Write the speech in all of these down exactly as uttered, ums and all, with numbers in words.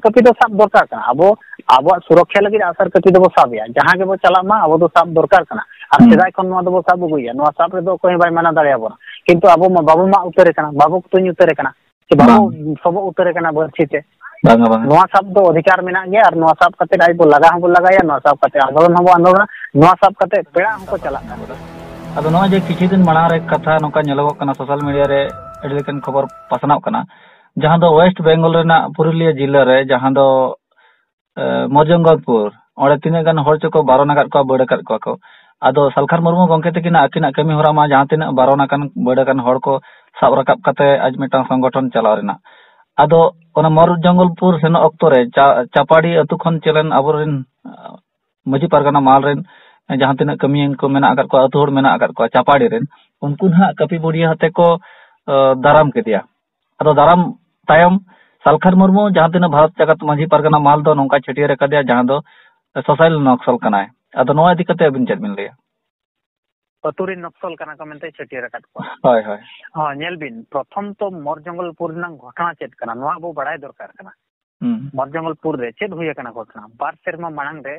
ᱠᱟᱹᱯᱤ ᱫᱚ ᱥᱟᱵ ᱫᱚᱨᱠᱟᱨ ᱠᱟᱱᱟ᱾ ᱟᱵᱚ ᱟᱵᱚᱣᱟᱜ ᱥᱩᱨᱚᱠᱠᱷᱟ ᱞᱟᱹᱜᱤᱫ ᱟᱜᱼᱥᱟᱨ ᱠᱟᱹᱯᱤ ᱫᱚᱵᱚ ᱥᱟᱵᱮᱭᱟ, ᱡᱟᱦᱟᱸ ᱜᱮᱵᱚ ᱪᱟᱞᱟᱜ ᱢᱟ ᱟᱵᱚ ᱫᱚ ᱥᱟᱵ ᱫᱚᱨᱠᱟᱨ ᱠᱟᱱᱟ᱾ ᱟᱨ ᱦᱩᱸ᱾ ᱥᱮᱫᱟᱭ ᱠᱷᱚᱱ ᱱᱚᱣᱟ ᱫᱚᱵᱚ ᱥᱟᱵ ᱟᱹᱜᱩᱭᱮᱫᱼᱟ, ᱱᱚᱣᱟ ᱥᱟᱵ ᱨᱮᱫᱚ ᱚᱠᱚᱭ ᱦᱚᱸ ᱵᱟᱭ ᱢᱟᱱᱟ ᱫᱟᱲᱮᱭᱟᱵᱚᱱᱟ᱾ ᱠᱤᱱᱛᱩ ᱟᱵᱚ ᱢᱟ ᱵᱟᱵᱚ ᱢᱟᱜ ᱩᱛᱟᱹᱨᱮ ᱠᱟᱱᱟ, ᱵᱟᱵᱚ ᱛᱩᱧ ᱩᱛᱟᱹᱨᱮ ᱠᱟᱱᱟ, ᱥᱮ ᱵᱟᱵᱚ ᱵᱟᱝ᱾ ᱥᱚᱵᱚᱜ ᱩᱛᱟᱹᱨᱮ ᱠᱟᱱᱟ ᱵᱟᱹᱲᱥᱤ ᱛᱮ᱾ ᱵᱟᱝᱟ, ᱵᱟᱝᱟ᱾ ᱱᱚᱣᱟ ᱥᱟᱵ ᱫᱚ ᱚᱫᱷᱤᱠᱟᱨ ᱢᱮᱱᱟᱜ ᱜᱮᱭᱟ, ᱟᱨ ᱱᱚᱣᱟ ᱥᱟᱵ ᱠᱟᱛᱮ ᱟᱡ ᱵᱚ ᱞᱟᱜᱟ ᱦᱚᱸᱵᱚ ᱞᱟᱜᱟᱭᱟ, ᱱᱚᱣᱟ ᱥᱟᱵ ᱠᱟᱛᱮ ᱟᱱᱫᱳᱞᱚᱱ ᱦᱚᱸᱵᱚ ᱟᱱᱫᱳᱞᱚᱱᱟ, ᱱᱚᱣᱟ ᱥᱟᱵ ᱠᱟᱛᱮ ᱯᱮᱲᱟ ᱦᱚᱸᱠᱚ ᱪᱟᱞᱟᱜ ᱠᱟᱱᱟ᱾ ᱟᱫᱚ ᱱᱚᱜᱼᱚᱭ ᱡᱮ ᱠᱤᱪᱷᱩ ᱫᱤᱱ ᱢᱟᱲᱟᱝ ᱨᱮ ᱠᱟᱛᱷᱟ ᱱᱚᱝᱠᱟ ᱧᱮᱞᱚᱜᱚᱜ ᱠᱟᱱᱟ, ᱥᱳᱥᱟᱞ ᱢᱤᱰᱤᱭᱟ ᱨᱮ ᱟᱹᱰᱤ ᱞᱮᱠᱟᱱ ᱠᱷᱚᱵᱚᱨ ᱯᱟᱥᱱᱟᱣ ᱠᱟᱱᱟ, ᱡᱟᱦᱟᱸ ᱫᱚ ᱳᱭᱮᱥᱴ ᱵᱮᱝᱜᱚᱞ ᱨᱮᱱᱟᱜ ᱯᱩᱨᱩᱞᱤᱭᱟᱹ ᱡᱤᱞᱟᱹ ᱨᱮ, ᱡᱟᱦᱟᱸ ᱫᱚ, ᱮ, ᱢᱚᱨᱡᱚᱝᱜᱚᱞᱯᱩᱨ, ᱚᱸᱰᱮ ᱛᱤᱱᱟᱹᱜ ᱜᱟᱱ ᱦᱚᱲ ᱪᱚᱠᱚ ᱵᱟᱨᱚᱱ ᱟᱠᱟᱫ ᱠᱚᱣᱟ, ᱵᱟᱹᱲ ᱟᱠᱟᱫ ᱠᱚᱣᱟ ᱠᱚ᱾ ᱟᱫᱚ ᱥᱟᱞᱠᱷᱟᱱ ᱢᱩᱨᱢᱩ ᱜᱚᱢᱠᱮ ᱛᱟᱹᱠᱤᱱᱟᱜ ᱟᱹᱠᱤᱱᱟᱜ ᱠᱟᱹᱢᱤ ᱦᱚᱨᱟ ᱢᱟ ᱡᱟᱦᱟᱸ ᱛᱤᱱᱟᱹᱜ ᱵᱟᱨᱚᱱ ᱟᱠᱟᱱ, ᱵᱟᱹᱲ ᱟᱠᱟᱱ ᱦᱚᱲ ᱠᱚ ᱥᱟᱵ ᱨᱟᱠᱟᱵ ᱠᱟᱛᱮ ᱟᱡ ᱢᱤᱫᱴᱟᱝ ᱥᱚᱝᱜᱚᱴᱷᱚᱱ ᱪᱟᱞᱟᱣ ᱨᱮᱱᱟᱜ᱾ ᱟᱫᱚ ᱚᱱᱟ ᱢᱚᱨᱡᱚᱝᱜᱚᱞᱯᱩᱨ ᱥᱮᱱᱚᱜ ᱚᱠᱛᱚ ᱨᱮ ᱪᱟ-, ᱪᱟᱯᱟᱰᱤ ᱟᱹᱛᱩ ᱠᱷᱚᱱ ᱪᱮᱞᱮᱱ ᱟᱵᱚᱨᱮᱱ, ᱟ, ᱢᱟᱹᱡᱷᱤ ᱯᱟᱨᱜᱟᱱᱟ ᱢᱟᱞ ᱨᱮᱱ ᱡᱟᱦᱟᱸ ᱛᱤᱱᱟᱹᱜ ᱠᱟᱹᱢᱤᱭᱟᱹ ᱠᱚ ᱢᱮᱱᱟᱜ ᱟᱠᱟᱫ ᱠᱚᱣᱟ, ᱟᱹᱛᱩ ᱦᱚᱲ ᱢᱮᱱᱟᱜ ᱟᱠᱟᱫ ᱠᱚᱣᱟ ᱪᱟᱯᱟᱰᱤ ᱨᱮᱱ, ᱩᱱᱠᱩ ᱱᱟᱦᱟᱜ ᱠᱟᱹᱯᱤ ᱵᱩᱰᱤᱭᱟᱹ ᱟᱛᱮ ᱠᱚ, ᱟ, ᱫᱟᱨᱟᱢ ᱠᱮᱫᱮᱭᱟ᱾ ᱟᱫᱚ ᱫᱟᱨᱟᱢ ᱛᱟᱭᱚᱢ ᱥᱟᱞᱠᱷᱟᱱ ᱢᱩᱨᱢᱩ ᱡᱟᱦᱟᱸ ᱛᱤᱱᱟᱹᱜ ᱵᱷᱟᱨᱚᱛ ᱡᱟᱠᱟᱛ ᱢᱟᱹᱡᱷᱤ ᱯᱟᱨᱜᱟᱱᱟ ᱢᱟᱞ ᱫᱚ ᱱᱚᱝᱠᱟ ᱪᱷᱟᱹᱴᱭᱟᱹᱨ ᱟᱠᱟᱫᱮᱭᱟ, ᱡᱟᱦᱟᱸ ᱫᱚ ᱥᱳᱥᱟᱭᱤᱞ ᱱᱚᱠᱥᱚᱞ ᱠᱟᱱᱟᱭ᱾ ᱟᱫᱚ ᱱᱚᱣᱟ ᱤᱫᱤ ᱠᱟᱛᱮ ᱟᱹᱵᱤᱱ ᱪᱮᱫ ᱵᱤᱱ ᱞᱟᱹᱭᱟ? ᱟᱹᱛᱩ ᱨᱮᱱ ᱱᱚᱠᱥᱚᱞ ᱠᱟᱱᱟ ᱠᱚ ᱢᱮᱱᱛᱮ ᱪᱷᱟᱹᱴᱭᱟᱹᱨ ᱟᱠᱟᱫ ᱠᱚᱣᱟ᱾ ᱦᱳᱭ, ᱦᱳᱭ᱾ ᱦᱚᱸ, ᱧᱮᱞ ᱵᱤᱱ, ᱯᱨᱚᱛᱷᱚᱢ ᱛᱚ ᱢᱚᱨ ᱡᱚᱝᱜᱚᱞᱯᱩᱨ ᱨᱮᱱᱟᱜ ᱜᱷᱚᱴᱚᱱᱟ ᱪᱮᱫ ᱠᱟᱱᱟ, ᱱᱚᱣᱟ ᱟᱵᱚ ᱵᱟᱲᱟᱭ ᱫᱚᱨᱠᱟᱨ ᱠᱟᱱᱟ᱾ ᱦᱩᱸ᱾ ᱢᱚᱨ ᱡᱚᱝᱜᱚᱞᱯᱩᱨ ᱨᱮ ᱪᱮᱫ ᱦᱩᱭ ᱟᱠᱟᱱᱟ ᱜᱷᱚᱴᱚᱱᱟ? ᱵᱟᱨ ᱥᱮᱨᱢᱟ ᱢᱟᱲᱟᱝ ᱨᱮ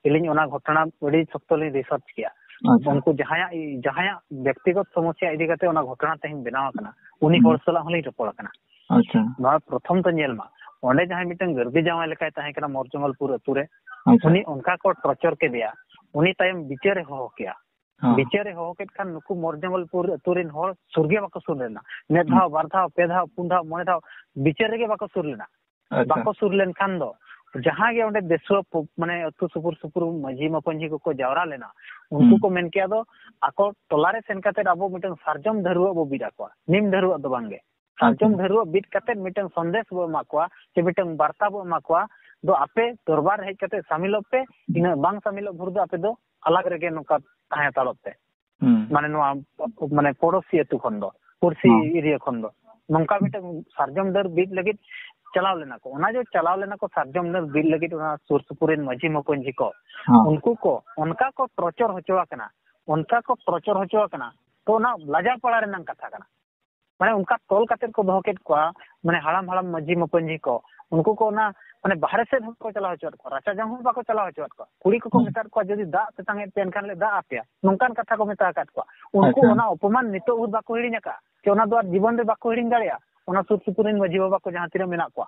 ᱟᱹᱞᱤᱧ ᱚᱱᱟ ᱜᱷᱚᱴᱚᱱᱟ ᱟᱹᱰᱤ ᱥᱚᱠᱛᱚ ᱞᱤᱧ ᱨᱤᱥᱟᱨᱪ ᱠᱮᱜᱼᱟ᱾ ᱟᱪᱪᱷᱟ᱾ ᱩᱱᱠᱩ ᱡᱟᱦᱟᱸᱭᱟᱜ, ᱡᱟᱦᱟᱸᱭᱟᱜ ᱵᱮᱠᱛᱤᱜᱚᱛ ᱥᱚᱢᱚᱥᱥᱟ ᱤᱫᱤ ᱠᱟᱛᱮ ᱚᱱᱟ ᱜᱷᱚᱴᱚᱱᱟ ᱛᱮᱦᱮᱧ ᱵᱮᱱᱟᱣ ᱟᱠᱟᱱᱟ, ᱩᱱᱤ ᱦᱩᱸ᱾ ᱦᱚᱲ ᱥᱟᱞᱟᱜ ᱦᱚᱸᱞᱤᱧ ᱨᱚᱯᱚᱲ ᱟᱠᱟᱱᱟ᱾ ᱟᱪᱪᱷᱟ᱾ ᱱᱚᱣᱟ ᱯᱨᱚᱛᱷᱚᱢ ᱛᱚ ᱧᱮᱞ ᱢᱟ, ᱚᱸᱰᱮ ᱡᱟᱦᱟᱸᱭ ᱢᱤᱫᱴᱟᱝ ᱜᱟᱹᱨᱫᱤ ᱡᱟᱶᱟᱭ ᱞᱮᱠᱟᱭ ᱛᱟᱦᱮᱸ ᱠᱟᱱᱟ ᱢᱚᱨ ᱡᱚᱝᱜᱚᱞᱯᱩᱨ ᱟᱹᱛᱩ ᱨᱮ, ᱟᱪᱪᱷᱟ᱾ ᱩᱱᱤ ᱚᱱᱠᱟ ᱠᱚ ᱴᱚᱨᱪᱚᱨ ᱠᱮᱫᱮᱭᱟ, ᱩᱱᱤ ᱛᱟᱭᱚᱢ ᱵᱤᱪᱟᱹᱨᱮ ᱦᱚᱦᱚ ᱠᱮᱜᱼᱟ᱾ ᱦᱚᱸ᱾ ᱵᱤᱪᱟᱹᱨᱮ ᱦᱚᱦᱚ ᱠᱮᱫ ᱠᱷᱟᱱ ᱱᱩᱠᱩ ᱢᱚᱨ ᱡᱚᱝᱜᱚᱞᱯᱩᱨ ᱟᱹᱛᱩ ᱨᱮᱱ ᱦᱚᱲ ᱥᱩᱨ ᱜᱮ ᱵᱟᱠᱚ ᱥᱩᱨ ᱞᱮᱱᱟ᱾ ᱢᱤᱫ ᱫᱷᱟᱣ, ᱦᱩᱸ᱾ ᱵᱟᱨ ᱫᱷᱟᱣ, ᱯᱮ ᱫᱷᱟᱣ, ᱯᱩᱱ ᱫᱷᱟᱣ, ᱢᱚᱬᱮ ᱫᱷᱟᱣ ᱵᱤᱪᱟᱹᱨ ᱨᱮᱜᱮ ᱵᱟᱠᱚ ᱥᱩᱨ ᱞᱮᱱᱟ᱾ ᱟᱪᱪᱷᱟ᱾ ᱵᱟᱠᱚ ᱥᱩᱨ ᱞᱮᱱᱠᱷᱟᱱ ᱫᱚ ᱡᱟᱦᱟᱸ ᱜᱮ ᱚᱸᱰᱮ ᱫᱮᱥᱩᱣᱟᱹ ᱯᱚ-, ᱢᱟᱱᱮ ᱟᱹᱛᱩ ᱥᱩᱯᱩᱨ ᱥᱩᱯᱩᱨ ᱢᱟᱹᱡᱷᱤ ᱢᱟᱯᱟᱹᱡᱷᱤ ᱠᱚᱠᱚ ᱡᱟᱣᱨᱟ ᱞᱮᱱᱟ, ᱩᱱᱠᱩ ᱦᱩᱸ᱾ ᱠᱚ ᱢᱮᱱ ᱠᱮᱜᱼᱟ ᱫᱚ ᱟᱠᱚ ᱴᱚᱞᱟ ᱨᱮ ᱥᱮᱱ ᱠᱟᱛᱮ ᱟᱵᱚ ᱢᱤᱫᱴᱟᱝ ᱥᱟᱨᱡᱚᱢ ᱫᱷᱟᱹᱨᱩᱣᱟᱹᱜ ᱵᱚ ᱵᱤᱫ ᱟᱠᱚᱣᱟ, ᱱᱤᱢ ᱫᱷᱟᱹᱨᱩᱣᱟᱹᱜ ᱫᱚ ᱵᱟᱝᱜᱮ᱾ ᱥᱟᱨᱡᱚᱢ ᱟᱪᱪᱷᱟ᱾ ᱫᱷᱟᱹᱨᱩᱣᱟᱹᱜ ᱵᱤᱫ ᱠᱟᱛᱮ ᱢᱤᱫᱴᱟᱝ ᱥᱚᱱᱫᱮᱥ ᱵᱚ ᱮᱢᱟ ᱠᱚᱣᱟ, ᱥᱮ ᱢᱤᱫᱴᱟᱝ ᱵᱟᱨᱛᱟ ᱵᱚ ᱮᱢᱟ ᱠᱚᱣᱟ, ᱫᱚ ᱟᱯᱮ ᱫᱚᱨᱵᱟᱨ ᱨᱮ ᱦᱮᱡ ᱠᱟᱛᱮ ᱥᱟᱢᱤᱞᱚᱜ ᱯᱮ, ᱤᱱᱟᱹ ᱵᱟᱝ ᱥᱟᱢᱤᱞᱚᱜ ᱵᱷᱳᱨ ᱫᱚ ᱟᱯᱮ ᱫᱚ ᱟᱞᱟᱜᱽ ᱨᱮᱜᱮ ᱱᱚᱝᱠᱟ ᱛᱟᱦᱮᱸ ᱦᱟᱛᱟᱲᱚᱜ ᱯᱮ᱾ ᱦᱩᱸ᱾ ᱢᱟᱱᱮ ᱱᱚᱣᱟ, ᱢᱟᱱᱮ ᱯᱚᱲᱚᱥᱤ ᱟᱹᱛᱩ ᱠᱷᱚᱱ ᱫᱚ, ᱯᱩᱲᱥᱤ ᱦᱚᱸ᱾ ᱮᱨᱤᱭᱟ ᱠᱷᱚᱱ ᱫᱚ ᱱᱚᱝᱠᱟ ᱢᱤᱫᱴᱟᱝ ᱥᱟᱨᱡᱚᱢ ᱰᱟᱹᱨ ᱵᱤᱫ ᱞᱟᱹᱜᱤᱫ ᱪᱟᱞᱟᱣ ᱞᱮᱱᱟ ᱠᱚ᱾ ᱚᱱᱟ ᱡᱮ ᱪᱟᱞᱟᱣ ᱞᱮᱱᱟ ᱠᱚ ᱥᱟᱨᱡᱚᱢ ᱰᱟᱹᱨ ᱵᱤᱫ ᱞᱟᱹᱜᱤᱫ ᱚᱱᱟ ᱥᱩᱨ ᱥᱩᱯᱩᱨ ᱨᱮᱱ ᱢᱟᱹᱡᱷᱤ ᱢᱟᱯᱟᱹᱡᱷᱤ ᱠᱚ, ᱦᱚᱸ᱾ ᱩᱱᱠᱩ ᱠᱚ ᱚᱱᱠᱟ ᱠᱚ ᱴᱚᱨᱪᱚᱨ ᱦᱚᱪᱚ ᱟᱠᱟᱱᱟ, ᱚᱱᱠᱟ ᱠᱚ ᱴᱚᱨᱪᱚᱨ ᱦᱚᱪᱚ ᱟᱠᱟᱱᱟ, ᱛᱚ ᱚᱱᱟ ᱞᱟᱡᱟᱣ ᱯᱟᱲᱟ ᱨᱮᱱᱟᱜ ᱠᱟᱛᱷᱟ ᱠᱟᱱᱟ᱾ ᱢᱟᱱᱮ ᱚᱱᱠᱟ ᱛᱚᱞ ᱠᱟᱛᱮᱫ ᱠᱚ ᱫᱚᱦᱚ ᱠᱮᱫ ᱠᱚᱣᱟ, ᱢᱟᱱᱮ ᱦᱟᱲᱟᱢ ᱦᱟᱲᱟᱢ ᱢᱟᱹᱡᱷᱤ ᱢᱟᱯᱟᱹᱡᱷᱤ ᱠᱚ, ᱩᱱᱠᱩ ᱠᱚ ᱚᱱᱟ ᱢᱟᱱᱮ ᱵᱟᱦᱨᱮ ᱥᱮᱫ ᱦᱚᱸ ᱵᱟᱠᱚ ᱪᱟᱞᱟᱣ ᱦᱚᱪᱚᱣᱟᱜ ᱠᱚᱣᱟ, ᱨᱟᱪᱟ ᱡᱚᱝ ᱦᱚᱸ ᱵᱟᱠᱚ ᱪᱟᱞᱟᱣ ᱦᱚᱪᱚᱣᱟᱜ ᱠᱚᱣᱟ᱾ ᱠᱩᱲᱤ ᱠᱚᱠᱚ ᱦᱩᱸ᱾ ᱢᱮᱛᱟᱫ ᱠᱚᱣᱟ, "ᱡᱩᱫᱤ ᱫᱟᱜ ᱛᱮᱛᱟᱝ ᱮᱫ ᱯᱮ ᱮᱱᱠᱷᱟᱱ ᱞᱮ ᱫᱟᱜ ᱟᱯᱮᱭᱟ", ᱱᱚᱝᱠᱟᱱ ᱠᱟᱛᱷᱟ ᱠᱚ ᱢᱮᱛᱟ ᱟᱠᱟᱫ ᱠᱚᱣᱟ᱾ ᱩᱱᱠᱩ ᱟᱪᱪᱷᱟ᱾ ᱚᱱᱟ ᱚᱯᱚᱢᱟᱱ ᱱᱤᱛᱚᱜ ᱦᱚᱸ ᱵᱟᱠᱚ ᱦᱤᱲᱤᱧ ᱟᱠᱟᱫᱼᱟ, ᱡᱮ ᱚᱱᱟ ᱫᱚ ᱟᱨ ᱡᱤᱵᱚᱱ ᱨᱮ ᱵᱟᱠᱚ ᱦᱤᱲᱤᱧ ᱫᱟᱲᱮᱭᱟᱜᱼᱟ᱾ ᱚᱱᱟ ᱥᱩᱨ ᱥᱩᱯᱩᱨ ᱨᱮᱱ ᱢᱟᱹᱡᱷᱤ ᱵᱟᱵᱟ ᱠᱚ ᱡᱟᱦᱟᱸ ᱛᱤᱱᱟᱹᱜ ᱢᱮᱱᱟᱜ ᱠᱚᱣᱟ,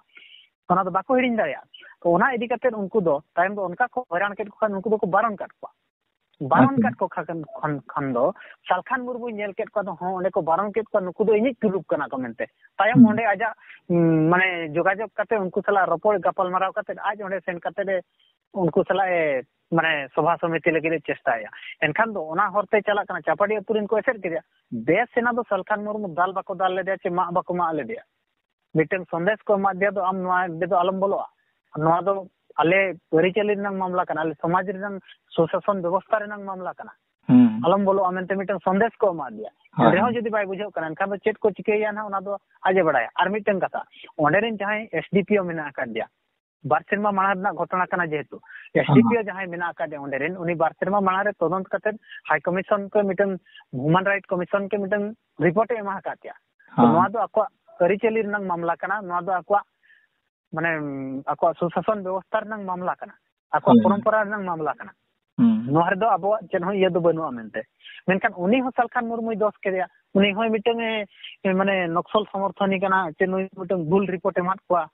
ᱚᱱᱟ ᱫᱚ ᱵᱟᱠᱚ ᱦᱤᱲᱤᱧ ᱫᱟᱲᱮᱭᱟᱜᱼᱟ᱾ ᱛᱚ ᱚᱱᱟ ᱤᱫᱤ ᱠᱟᱛᱮᱫ ᱩᱱᱠᱩ ᱫᱚ ᱛᱟᱭᱚᱢ ᱫᱚ ᱚᱱᱠᱟ ᱠᱚ ᱦᱚᱭᱨᱟᱱ ᱠᱮᱫ ᱠᱚ ᱠᱷᱟᱱ ᱩᱱᱠᱩ ᱫᱚᱠᱚ ᱵᱟᱨᱚᱱ ᱠᱟᱫ ᱠᱚᱣᱟ᱾ ᱵᱟᱨᱚᱱ ᱟᱪᱪᱷᱟ᱾ ᱠᱟᱫ ᱠᱚ ᱠᱷᱟᱱ, ᱠᱷᱚᱱ, ᱠᱷᱚᱱ ᱫᱚ ᱥᱟᱞᱠᱷᱟᱱ ᱢᱩᱨᱢᱩᱭ ᱧᱮᱞ ᱠᱮᱫ ᱠᱚᱣᱟ, ᱫᱚ ᱦᱚᱸ ᱚᱸᱰᱮ ᱠᱚ ᱵᱟᱨᱚᱱ ᱠᱮᱫ ᱠᱚᱣᱟ, ᱱᱩᱠᱩ ᱫᱚ ᱤᱧᱤᱡ ᱛᱩᱞᱩᱠ ᱠᱟᱱᱟ ᱠᱚ ᱢᱮᱱᱛᱮ᱾ ᱛᱟᱭᱚᱢ ᱦᱩᱸ᱾ ᱚᱸᱰᱮ ᱟᱡᱟᱜ, ᱩᱢ, ᱢᱟᱱᱮ ᱡᱳᱜᱟᱡᱳᱜᱽ ᱠᱟᱛᱮ ᱩᱱᱠᱩ ᱥᱟᱞᱟᱜ ᱨᱚᱯᱚᱲ ᱜᱟᱯᱟᱞᱢᱟᱨᱟᱣ ᱠᱟᱛᱮ ᱟᱡ ᱚᱸᱰᱮ ᱥᱮᱱ ᱠᱟᱛᱮ ᱮ ᱩᱱᱠᱩ ᱥᱟᱞᱟᱜ ᱮ, ᱢᱟᱱᱮ ᱥᱚᱵᱷᱟ ᱥᱚᱢᱤᱛᱤ ᱞᱟᱹᱜᱤᱫ ᱮ ᱪᱮᱥᱴᱟᱭᱟ᱾ ᱮᱱᱠᱷᱟᱱ ᱫᱚ ᱚᱱᱟ ᱦᱚᱨᱛᱮ ᱪᱟᱞᱟᱜ ᱠᱟᱱᱟ, ᱪᱟᱯᱟᱰᱤ ᱟᱹᱛᱩ ᱨᱮᱱ ᱠᱚ ᱮᱥᱮᱫ ᱠᱮᱫᱮᱭᱟ᱾ ᱵᱮᱥ ᱮᱱᱟ ᱫᱚ ᱥᱟᱞᱠᱷᱟᱱ ᱢᱩᱨᱢᱩ ᱫᱟᱞ ᱵᱟᱠᱚ ᱫᱟᱞ ᱞᱮᱫᱮᱭᱟ ᱪᱮ ᱢᱟᱜ ᱵᱟᱠᱚ ᱢᱟᱜ ᱞᱮᱫᱮᱭᱟ᱾ ᱢᱤᱫᱴᱟᱝ ᱥᱚᱱᱫᱮᱥ ᱠᱚ ᱮᱢᱟᱫ ᱫᱮᱭᱟ, ᱫᱚ ᱟᱢ ᱱᱚᱣᱟ ᱨᱮᱫᱚ ᱟᱞᱚᱢ ᱵᱚᱞᱚᱜᱼᱟ᱾ ᱱᱚᱣᱟ ᱫᱚ ᱟᱞᱮ ᱟᱹᱨᱤᱪᱟᱹᱞᱤ ᱨᱮᱱᱟᱜ ᱢᱟᱢᱞᱟ ᱠᱟᱱᱟ, ᱟᱞᱮ ᱥᱚᱢᱟᱡᱽ ᱨᱮᱱᱟᱜ ᱥᱩᱥᱟᱥᱚᱱ ᱵᱮᱵᱚᱥᱛᱷᱟ ᱨᱮᱱᱟᱜ ᱢᱟᱢᱞᱟ ᱠᱟᱱᱟ᱾ ᱦᱩᱸ᱾ ᱟᱞᱚᱢ ᱵᱚᱞᱚᱜᱼᱟ ᱢᱮᱱᱛᱮ ᱢᱤᱫᱴᱟᱝ ᱥᱚᱱᱫᱮᱥ ᱠᱚ ᱮᱢᱟᱫ ᱫᱮᱭᱟ᱾ ᱦᱳᱭ᱾ ᱮᱱᱨᱮᱦᱚᱸ ᱡᱩᱫᱤ ᱵᱟᱭ ᱵᱩᱡᱷᱟᱹᱜ ᱠᱟᱱᱟ, ᱮᱱᱠᱷᱟᱱ ᱫᱚ ᱪᱮᱫ ᱠᱚ ᱪᱤᱠᱟᱹᱭᱮᱭᱟ ᱱᱟᱦᱟᱜ, ᱚᱱᱟ ᱫᱚ ᱟᱡ ᱮ ᱵᱟᱲᱟᱭᱟ᱾ ᱟᱨ ᱢᱤᱫᱴᱟᱝ ᱠᱟᱛᱷᱟ, ᱚᱸᱰᱮ ᱨᱮᱱ ᱡᱟᱦᱟᱸᱭ ᱮᱥ ᱰᱤ ᱯᱤ ᱳ ᱢᱮᱱᱟᱜ ᱟᱠᱟᱫ ᱫᱮᱭᱟ, ᱵᱟᱨ ᱥᱮᱨᱢᱟ ᱢᱟᱲᱟᱝ ᱨᱮᱱᱟᱜ ᱜᱷᱚᱴᱚᱱᱟ ᱠᱟᱱᱟ ᱡᱮᱦᱮᱛᱩ, ᱦᱚᱸ᱾ ᱮᱥ ᱰᱤ ᱯᱤ ᱳ ᱡᱟᱦᱟᱸᱭ ᱢᱮᱱᱟᱜ ᱟᱠᱟᱫᱮᱭᱟ ᱚᱸᱰᱮ ᱨᱮᱱ, ᱩᱱᱤ ᱵᱟᱨ ᱥᱮᱨᱢᱟ ᱢᱟᱲᱟᱝ ᱨᱮ ᱛᱚᱫᱚᱱᱛ ᱠᱟᱛᱮ ᱦᱟᱭ ᱠᱚᱢᱤᱥᱚᱱ ᱠᱚ ᱢᱤᱫᱴᱟᱝ, ᱦᱤᱭᱩᱢᱮᱱ ᱨᱟᱭᱤᱴ ᱠᱚᱢᱤᱥᱚᱱ ᱠᱚ ᱢᱤᱫᱴᱟᱝ ᱨᱤᱯᱳᱨᱴ ᱮ ᱮᱢᱟ ᱟᱠᱟᱫ ᱛᱟᱭᱟ᱾ ᱛᱚ ᱦᱚᱸ᱾ ᱱᱚᱣᱟ ᱫᱚ ᱟᱠᱚᱣᱟᱜ ᱟᱹᱨᱤᱪᱟᱹᱞᱤ ᱨᱮᱱᱟᱜ ᱢᱟᱢᱞᱟ ᱠᱟᱱᱟ, ᱱᱚᱣᱟ ᱫᱚ ᱟᱠᱚᱣᱟᱜ, ᱢᱟᱱᱮ, ᱟᱠᱚᱣᱟᱜ ᱥᱩᱥᱟᱥᱚᱱ ᱵᱮᱵᱚᱥᱛᱷᱟ ᱨᱮᱱᱟᱜ ᱢᱟᱢᱞᱟ ᱠᱟᱱᱟ, ᱟᱠᱚᱣᱟᱜ ᱦᱳᱭ᱾ ᱯᱚᱨᱚᱢᱯᱚᱨᱟ ᱨᱮᱱᱟᱜ ᱢᱟᱢᱞᱟ ᱠᱟᱱᱟ᱾ ᱦᱩᱸ᱾ ᱱᱚᱣᱟ ᱨᱮᱫᱚ ᱟᱵᱚᱣᱟᱜ ᱪᱮᱫ ᱦᱚᱸ ᱤᱭᱟᱹ ᱫᱚ ᱵᱟᱹᱱᱩᱜᱼᱟ ᱢᱮᱱᱛᱮ᱾ ᱢᱮᱱᱠᱷᱟᱱ ᱩᱱᱤ ᱦᱚᱸ ᱥᱟᱞᱠᱷᱟᱱ ᱢᱩᱨᱢᱩᱭ ᱫᱚᱥ ᱠᱮᱫᱮᱭᱟ, ᱩᱱᱤ ᱦᱚᱸᱭ ᱢᱤᱫᱴᱟᱝ ᱮ, ᱢᱟᱱᱮ, ᱱᱚᱠᱥᱚᱞ ᱥᱚᱢᱚᱨᱛᱷᱚᱱᱤ ᱠᱟᱱᱟ, ᱪᱮ ᱱᱩᱭ ᱢᱤᱫᱴᱟᱝ ᱵᱷᱩᱞ ᱨᱤᱯᱳᱨᱴ ᱮᱢᱟᱫ ᱠᱚᱣᱟ᱾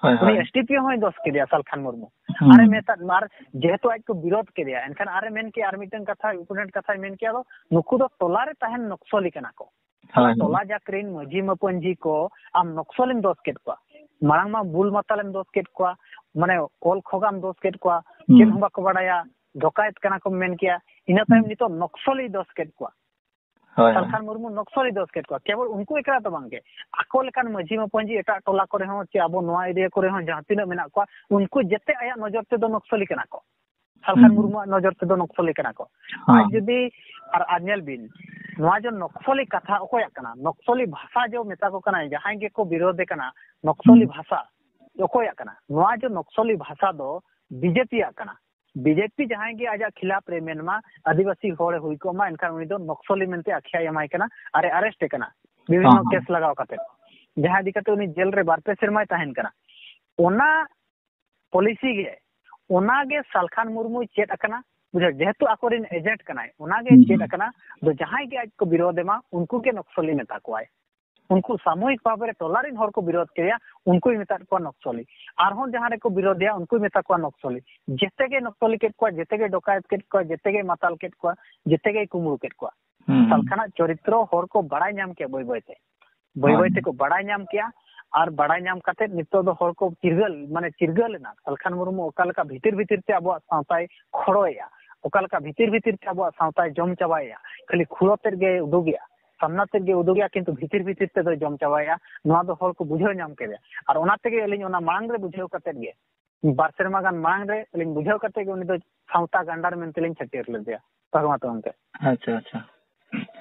ᱦᱳᱭ, ᱩᱱᱤ ᱦᱳᱭ᱾ ᱮᱥ ᱰᱤ ᱯᱤ ᱳ ᱦᱚᱸᱭ ᱫᱚᱥ ᱠᱮᱫᱮᱭᱟ ᱥᱟᱞᱠᱷᱟᱱ ᱢᱩᱨᱢᱩ᱾ ᱦᱩᱸ᱾ ᱟᱨᱮ ᱢᱮᱛᱟᱫ, ᱟᱨ ᱡᱮᱦᱮᱛᱩ ᱟᱡ ᱠᱚ ᱵᱤᱨᱳᱫ ᱠᱮᱫᱮᱭᱟ, ᱮᱱᱠᱷᱟᱱ ᱟᱨᱮ ᱢᱮᱱ ᱠᱮᱫᱼᱟ, ᱟᱨ ᱢᱤᱫᱴᱟᱝ ᱠᱟᱛᱷᱟ, ᱤᱢᱯᱚᱨᱴᱮᱱᱴ ᱠᱟᱛᱷᱟᱭ ᱢᱮᱱ ᱠᱮᱫᱼᱟ, ᱫᱚ ᱱᱩᱠᱩ ᱫᱚ ᱴᱚᱞᱟ ᱨᱮ ᱛᱟᱦᱮᱱ ᱱᱚᱠᱥᱚᱞᱤ ᱠᱟᱱᱟ ᱠᱚ᱾ ᱦᱳᱭ, ᱦᱳᱭ᱾ ᱴᱚᱞᱟ ᱡᱟᱠ ᱨᱮᱱ ᱢᱟᱹᱡᱷᱤ ᱢᱟᱯᱟᱹᱡᱷᱤ ᱠᱚ ᱟᱢ ᱱᱚᱠᱥᱚᱞᱤᱢ ᱫᱚᱥ ᱠᱮᱫ ᱠᱚᱣᱟ, ᱢᱟᱲᱟᱝ ᱢᱟ ᱵᱩᱞ ᱢᱟᱛᱟᱞᱮᱢ ᱫᱚᱥ ᱠᱮᱫ ᱠᱚᱣᱟ, ᱢᱟᱱᱮ ᱚᱞ ᱠᱷᱚᱜᱟᱢ ᱫᱚᱥ ᱠᱮᱫ ᱠᱚᱣᱟ, ᱦᱩᱸ᱾ ᱪᱮᱫ ᱦᱚᱸ ᱵᱟᱠᱚ ᱵᱟᱲᱟᱭᱟ, ᱰᱚᱠᱟᱭᱮᱛ ᱠᱟᱱᱟ ᱠᱚᱢ ᱢᱮᱱ ᱠᱮᱭᱟ᱾ ᱤᱱᱟᱹ ᱛᱟᱭᱚᱢ ᱦᱩᱸ᱾ ᱱᱤᱛᱚᱜ ᱱᱚᱠᱥᱚᱞᱤ ᱫᱚᱥ ᱠᱮᱫ ᱠᱚᱣᱟ᱾ ᱦᱳᱭ, ᱦᱳᱭ᱾ ᱥᱟᱞᱠᱷᱟᱱ ᱢᱩᱨᱢᱩ ᱱᱚᱠᱥᱚᱞᱤ ᱫᱚᱥ ᱠᱮᱫ ᱠᱚᱣᱟ᱾ ᱠᱮᱵᱚᱞ ᱩᱱᱠᱩ ᱮᱠᱞᱟ ᱫᱚ ᱵᱟᱝᱜᱮ, ᱟᱠᱚ ᱞᱮᱠᱟᱱ ᱢᱟᱹᱡᱷᱤ ᱢᱟᱯᱟᱹᱡᱷᱤ ᱮᱴᱟᱜ ᱴᱚᱞᱟ ᱠᱚᱨᱮ ᱦᱚᱸ ᱪᱮ ᱟᱵᱚ ᱱᱚᱣᱟ ᱮᱨᱤᱭᱟ ᱠᱚᱨᱮ ᱦᱚᱸ ᱡᱟᱦᱟᱸ ᱛᱤᱱᱟᱹᱜ ᱢᱮᱱᱟᱜ ᱠᱚᱣᱟ, ᱩᱱᱠᱩ ᱡᱮᱛᱮ ᱟᱭᱟᱜ ᱱᱚᱡᱚᱨ ᱛᱮᱫᱚ ᱱᱚᱠᱥᱚᱞᱤ ᱠᱟᱱᱟ ᱠᱚ᱾ ᱥᱟᱞᱠᱷᱟᱱ ᱦᱩᱸ᱾ ᱢᱩᱨᱢᱩᱣᱟᱜ ᱱᱚᱡᱚᱨ ᱛᱮᱫᱚ ᱱᱚᱠᱥᱚᱞᱤ ᱠᱟᱱᱟ ᱠᱚ᱾ ᱦᱚᱸ᱾ ᱟᱡ ᱡᱩᱫᱤ, ᱟᱨ, ᱟᱨ ᱧᱮᱞ ᱵᱤᱱ, ᱱᱚᱣᱟ ᱡᱮ ᱱᱚᱠᱥᱚᱞᱤ ᱠᱟᱛᱷᱟ ᱚᱠᱚᱭᱟᱜ ᱠᱟᱱᱟ? ᱱᱚᱠᱥᱚᱞᱤ ᱵᱷᱟᱥᱟ ᱡᱮ ᱢᱮᱛᱟ ᱠᱚ ᱠᱟᱱᱟᱭ, ᱡᱟᱦᱟᱸᱭ ᱜᱮᱠᱚ ᱵᱤᱨᱳᱫᱮ ᱠᱟᱱᱟ, ᱱᱚᱠᱥᱚᱞᱤ ᱦᱩᱸ᱾ ᱵᱷᱟᱥᱟ ᱚᱠᱚᱭᱟᱜ ᱠᱟᱱᱟ? ᱱᱚᱣᱟ ᱡᱮ ᱱᱚᱠᱥᱚᱞᱤ ᱵᱷᱟᱥᱟ ᱫᱚ ᱵᱤ ᱡᱮ ᱯᱤ ᱭᱟᱜ ᱠᱟᱱᱟ᱾ ᱵᱤ ᱡᱮ ᱯᱤ ᱡᱟᱦᱟᱸᱭ ᱜᱮ ᱟᱡᱟᱜ ᱠᱷᱤᱞᱟᱯ ᱨᱮ ᱢᱮᱱᱢᱟ, ᱟᱹᱫᱤᱵᱟᱹᱥᱤ ᱦᱚᱲᱮ ᱦᱩᱭ ᱠᱚᱜ ᱢᱟ, ᱮᱱᱠᱷᱟᱱ ᱩᱱᱤ ᱫᱚ ᱱᱚᱠᱥᱚᱞᱤ ᱢᱮᱱᱛᱮ ᱟᱠᱷᱭᱟᱭ ᱮᱢᱟᱭ ᱠᱟᱱᱟ ᱟᱨᱮ ᱟᱨᱮᱥᱴ ᱮ ᱠᱟᱱᱟ ᱵᱤᱵᱷᱤᱱᱱᱚ ᱦᱚᱸ, ᱦᱚᱸ᱾ ᱠᱮᱥ ᱞᱟᱜᱟᱣ ᱠᱟᱛᱮ, ᱡᱟᱦᱟᱸ ᱤᱫᱤ ᱠᱟᱛᱮ ᱩᱱᱤ ᱡᱮᱞ ᱨᱮ ᱵᱟᱨ ᱯᱮ ᱥᱮᱨᱢᱟᱭ ᱛᱟᱦᱮᱱ ᱠᱟᱱᱟ᱾ ᱚᱱᱟ ᱯᱚᱞᱤᱥᱤ ᱜᱮ, ᱚᱱᱟ ᱜᱮ ᱥᱟᱞᱠᱷᱟᱱ ᱢᱩᱨᱢᱩᱭ ᱪᱮᱫ ᱟᱠᱟᱱᱟ, ᱵᱩᱡᱷᱟᱹᱣ, ᱡᱮᱦᱮᱛᱩ ᱟᱠᱚᱨᱮᱱ ᱮᱡᱮᱱᱴ ᱠᱟᱱᱟᱭ, ᱚᱱᱟ ᱜᱮ ᱦᱩᱸ, ᱪᱮᱫ ᱦᱩᱸ᱾ ᱟᱠᱟᱱᱟ᱾ ᱫᱚ ᱡᱟᱦᱟᱸᱭ ᱜᱮ ᱟᱡ ᱠᱚ ᱵᱤᱨᱳᱫᱷ ᱮᱢᱟ, ᱩᱱᱠᱩ ᱜᱮ ᱱᱚᱠᱥᱚᱞᱤ ᱢᱮᱛᱟ ᱠᱚᱣᱟᱭ᱾ ᱩᱱᱠᱩ ᱥᱟᱢᱩᱦᱤᱠ ᱵᱷᱟᱵᱮ ᱨᱮ ᱴᱚᱞᱟ ᱨᱮᱱ ᱦᱚᱲ ᱠᱚ ᱵᱤᱨᱳᱫᱷ ᱠᱮᱫᱮᱭᱟ, ᱩᱱᱠᱩᱭ ᱢᱮᱛᱟᱫ ᱠᱚᱣᱟ ᱱᱚᱠᱥᱚᱞᱤ᱾ ᱟᱨᱦᱚᱸ ᱡᱟᱦᱟᱸ ᱨᱮᱠᱚ ᱵᱤᱨᱳᱫᱷᱮᱭᱟ, ᱩᱱᱠᱩᱭ ᱢᱮᱛᱟ ᱠᱚᱣᱟ ᱱᱚᱠᱥᱚᱞᱤ᱾ ᱡᱮᱛᱮ ᱜᱮ ᱱᱚᱠᱥᱚᱞᱤ ᱠᱮᱫ ᱠᱚᱣᱟ, ᱡᱮᱛᱮ ᱜᱮ ᱰᱚᱠᱟᱭᱮᱛ ᱠᱮᱫ ᱠᱚᱣᱟ, ᱡᱮᱛᱮ ᱜᱮ ᱢᱟᱛᱟᱞ ᱠᱮᱫ ᱠᱚᱣᱟ, ᱡᱮᱛᱮ ᱜᱮᱭ ᱠᱩᱢᱵᱽᱲᱩ ᱠᱮᱫ ᱠᱚᱣᱟ᱾ ᱦᱩᱸ᱾ ᱥᱟᱞᱠᱷᱟᱱᱟᱜ ᱪᱚᱨᱤᱛᱨᱚ ᱦᱚᱲ ᱠᱚ ᱵᱟᱲᱟᱭ ᱧᱟᱢ ᱠᱮᱫ ᱵᱟᱹᱭ ᱵᱟᱹᱭ ᱛᱮ᱾ ᱵᱟᱹᱭ ᱦᱳᱭ᱾ ᱵᱟᱹᱭ ᱛᱮᱠᱚ ᱵᱟᱲᱟᱭ ᱧᱟᱢ ᱠᱮᱜᱼᱟ᱾ ᱟᱨ ᱵᱟᱲᱟᱭ ᱧᱟᱢ ᱠᱟᱛᱮᱫ ᱱᱤᱛᱚᱜ ᱫᱚ ᱦᱚᱲ ᱠᱚ ᱪᱤᱨᱜᱟᱹᱞ, ᱢᱟᱱᱮ ᱪᱤᱨᱜᱟᱹᱞ ᱮᱱᱟ᱾ ᱥᱟᱞᱠᱷᱟᱱ ᱢᱩᱨᱢᱩ ᱚᱠᱟ ᱞᱮᱠᱟ ᱵᱷᱤᱛᱤᱨ ᱵᱷᱤᱛᱤᱨ ᱛᱮ ᱟᱵᱚᱣᱟᱜ ᱥᱟᱶᱛᱟᱭ ᱠᱷᱚᱲᱚᱭᱮᱜᱼᱟ, ᱚᱠᱟ ᱞᱮᱠᱟ ᱵᱷᱤᱛᱤᱨ ᱵᱷᱤᱛᱤᱨ ᱛᱮ ᱟᱵᱚᱣᱟᱜ ᱥᱟᱶᱛᱟᱭ ᱡᱚᱢ ᱪᱟᱵᱟᱭᱮᱜᱼᱟ, ᱠᱷᱟᱹᱞᱤ ᱠᱷᱩᱲᱟᱹ ᱛᱮᱫ ᱜᱮ ᱩᱫᱩᱜᱮᱜᱼᱟ, ᱥᱟᱢᱱᱟ ᱛᱮᱫ ᱜᱮ ᱩᱫᱩᱜᱮᱜᱼᱟ, ᱠᱤᱱᱛᱩ ᱵᱷᱤᱛᱤᱨ ᱵᱷᱤᱛᱤᱨ ᱛᱮᱫᱚᱭ ᱡᱚᱢ ᱪᱟᱵᱟᱭᱮᱜᱼᱟ᱾ ᱱᱚᱣᱟ ᱫᱚ ᱦᱚᱲ ᱠᱚ ᱵᱩᱡᱷᱟᱹᱣ ᱧᱟᱢ ᱠᱮᱫᱟ᱾ ᱟᱨ ᱚᱱᱟ ᱛᱮᱜᱮ ᱟᱹᱞᱤᱧ ᱚᱱᱟ ᱢᱟᱲᱟᱝ ᱨᱮ ᱵᱩᱡᱷᱟᱹᱣ ᱠᱟᱛᱮᱫ ᱜᱮ, ᱵᱟᱨ ᱥᱮᱨᱢᱟ ᱜᱟᱱ ᱢᱟᱲᱟᱝ ᱨᱮ ᱟᱹᱞᱤᱧ ᱵᱩᱡᱷᱟᱹᱣ ᱠᱟᱛᱮᱫ ᱜᱮ ᱩᱱᱤ ᱫᱚ ᱥᱟᱶᱛᱟ ᱜᱟᱱᱰᱟᱨ ᱢᱮᱱᱛᱮᱞᱤᱧ ᱪᱷᱟᱹᱴᱭᱟᱹᱨ ᱞᱮᱫᱮᱭᱟ᱾ ᱯᱟᱨᱢᱟᱛᱚ ᱜᱚᱢᱠᱮ᱾ ᱟᱪᱪᱷᱟ, ᱟᱪᱪᱷᱟ᱾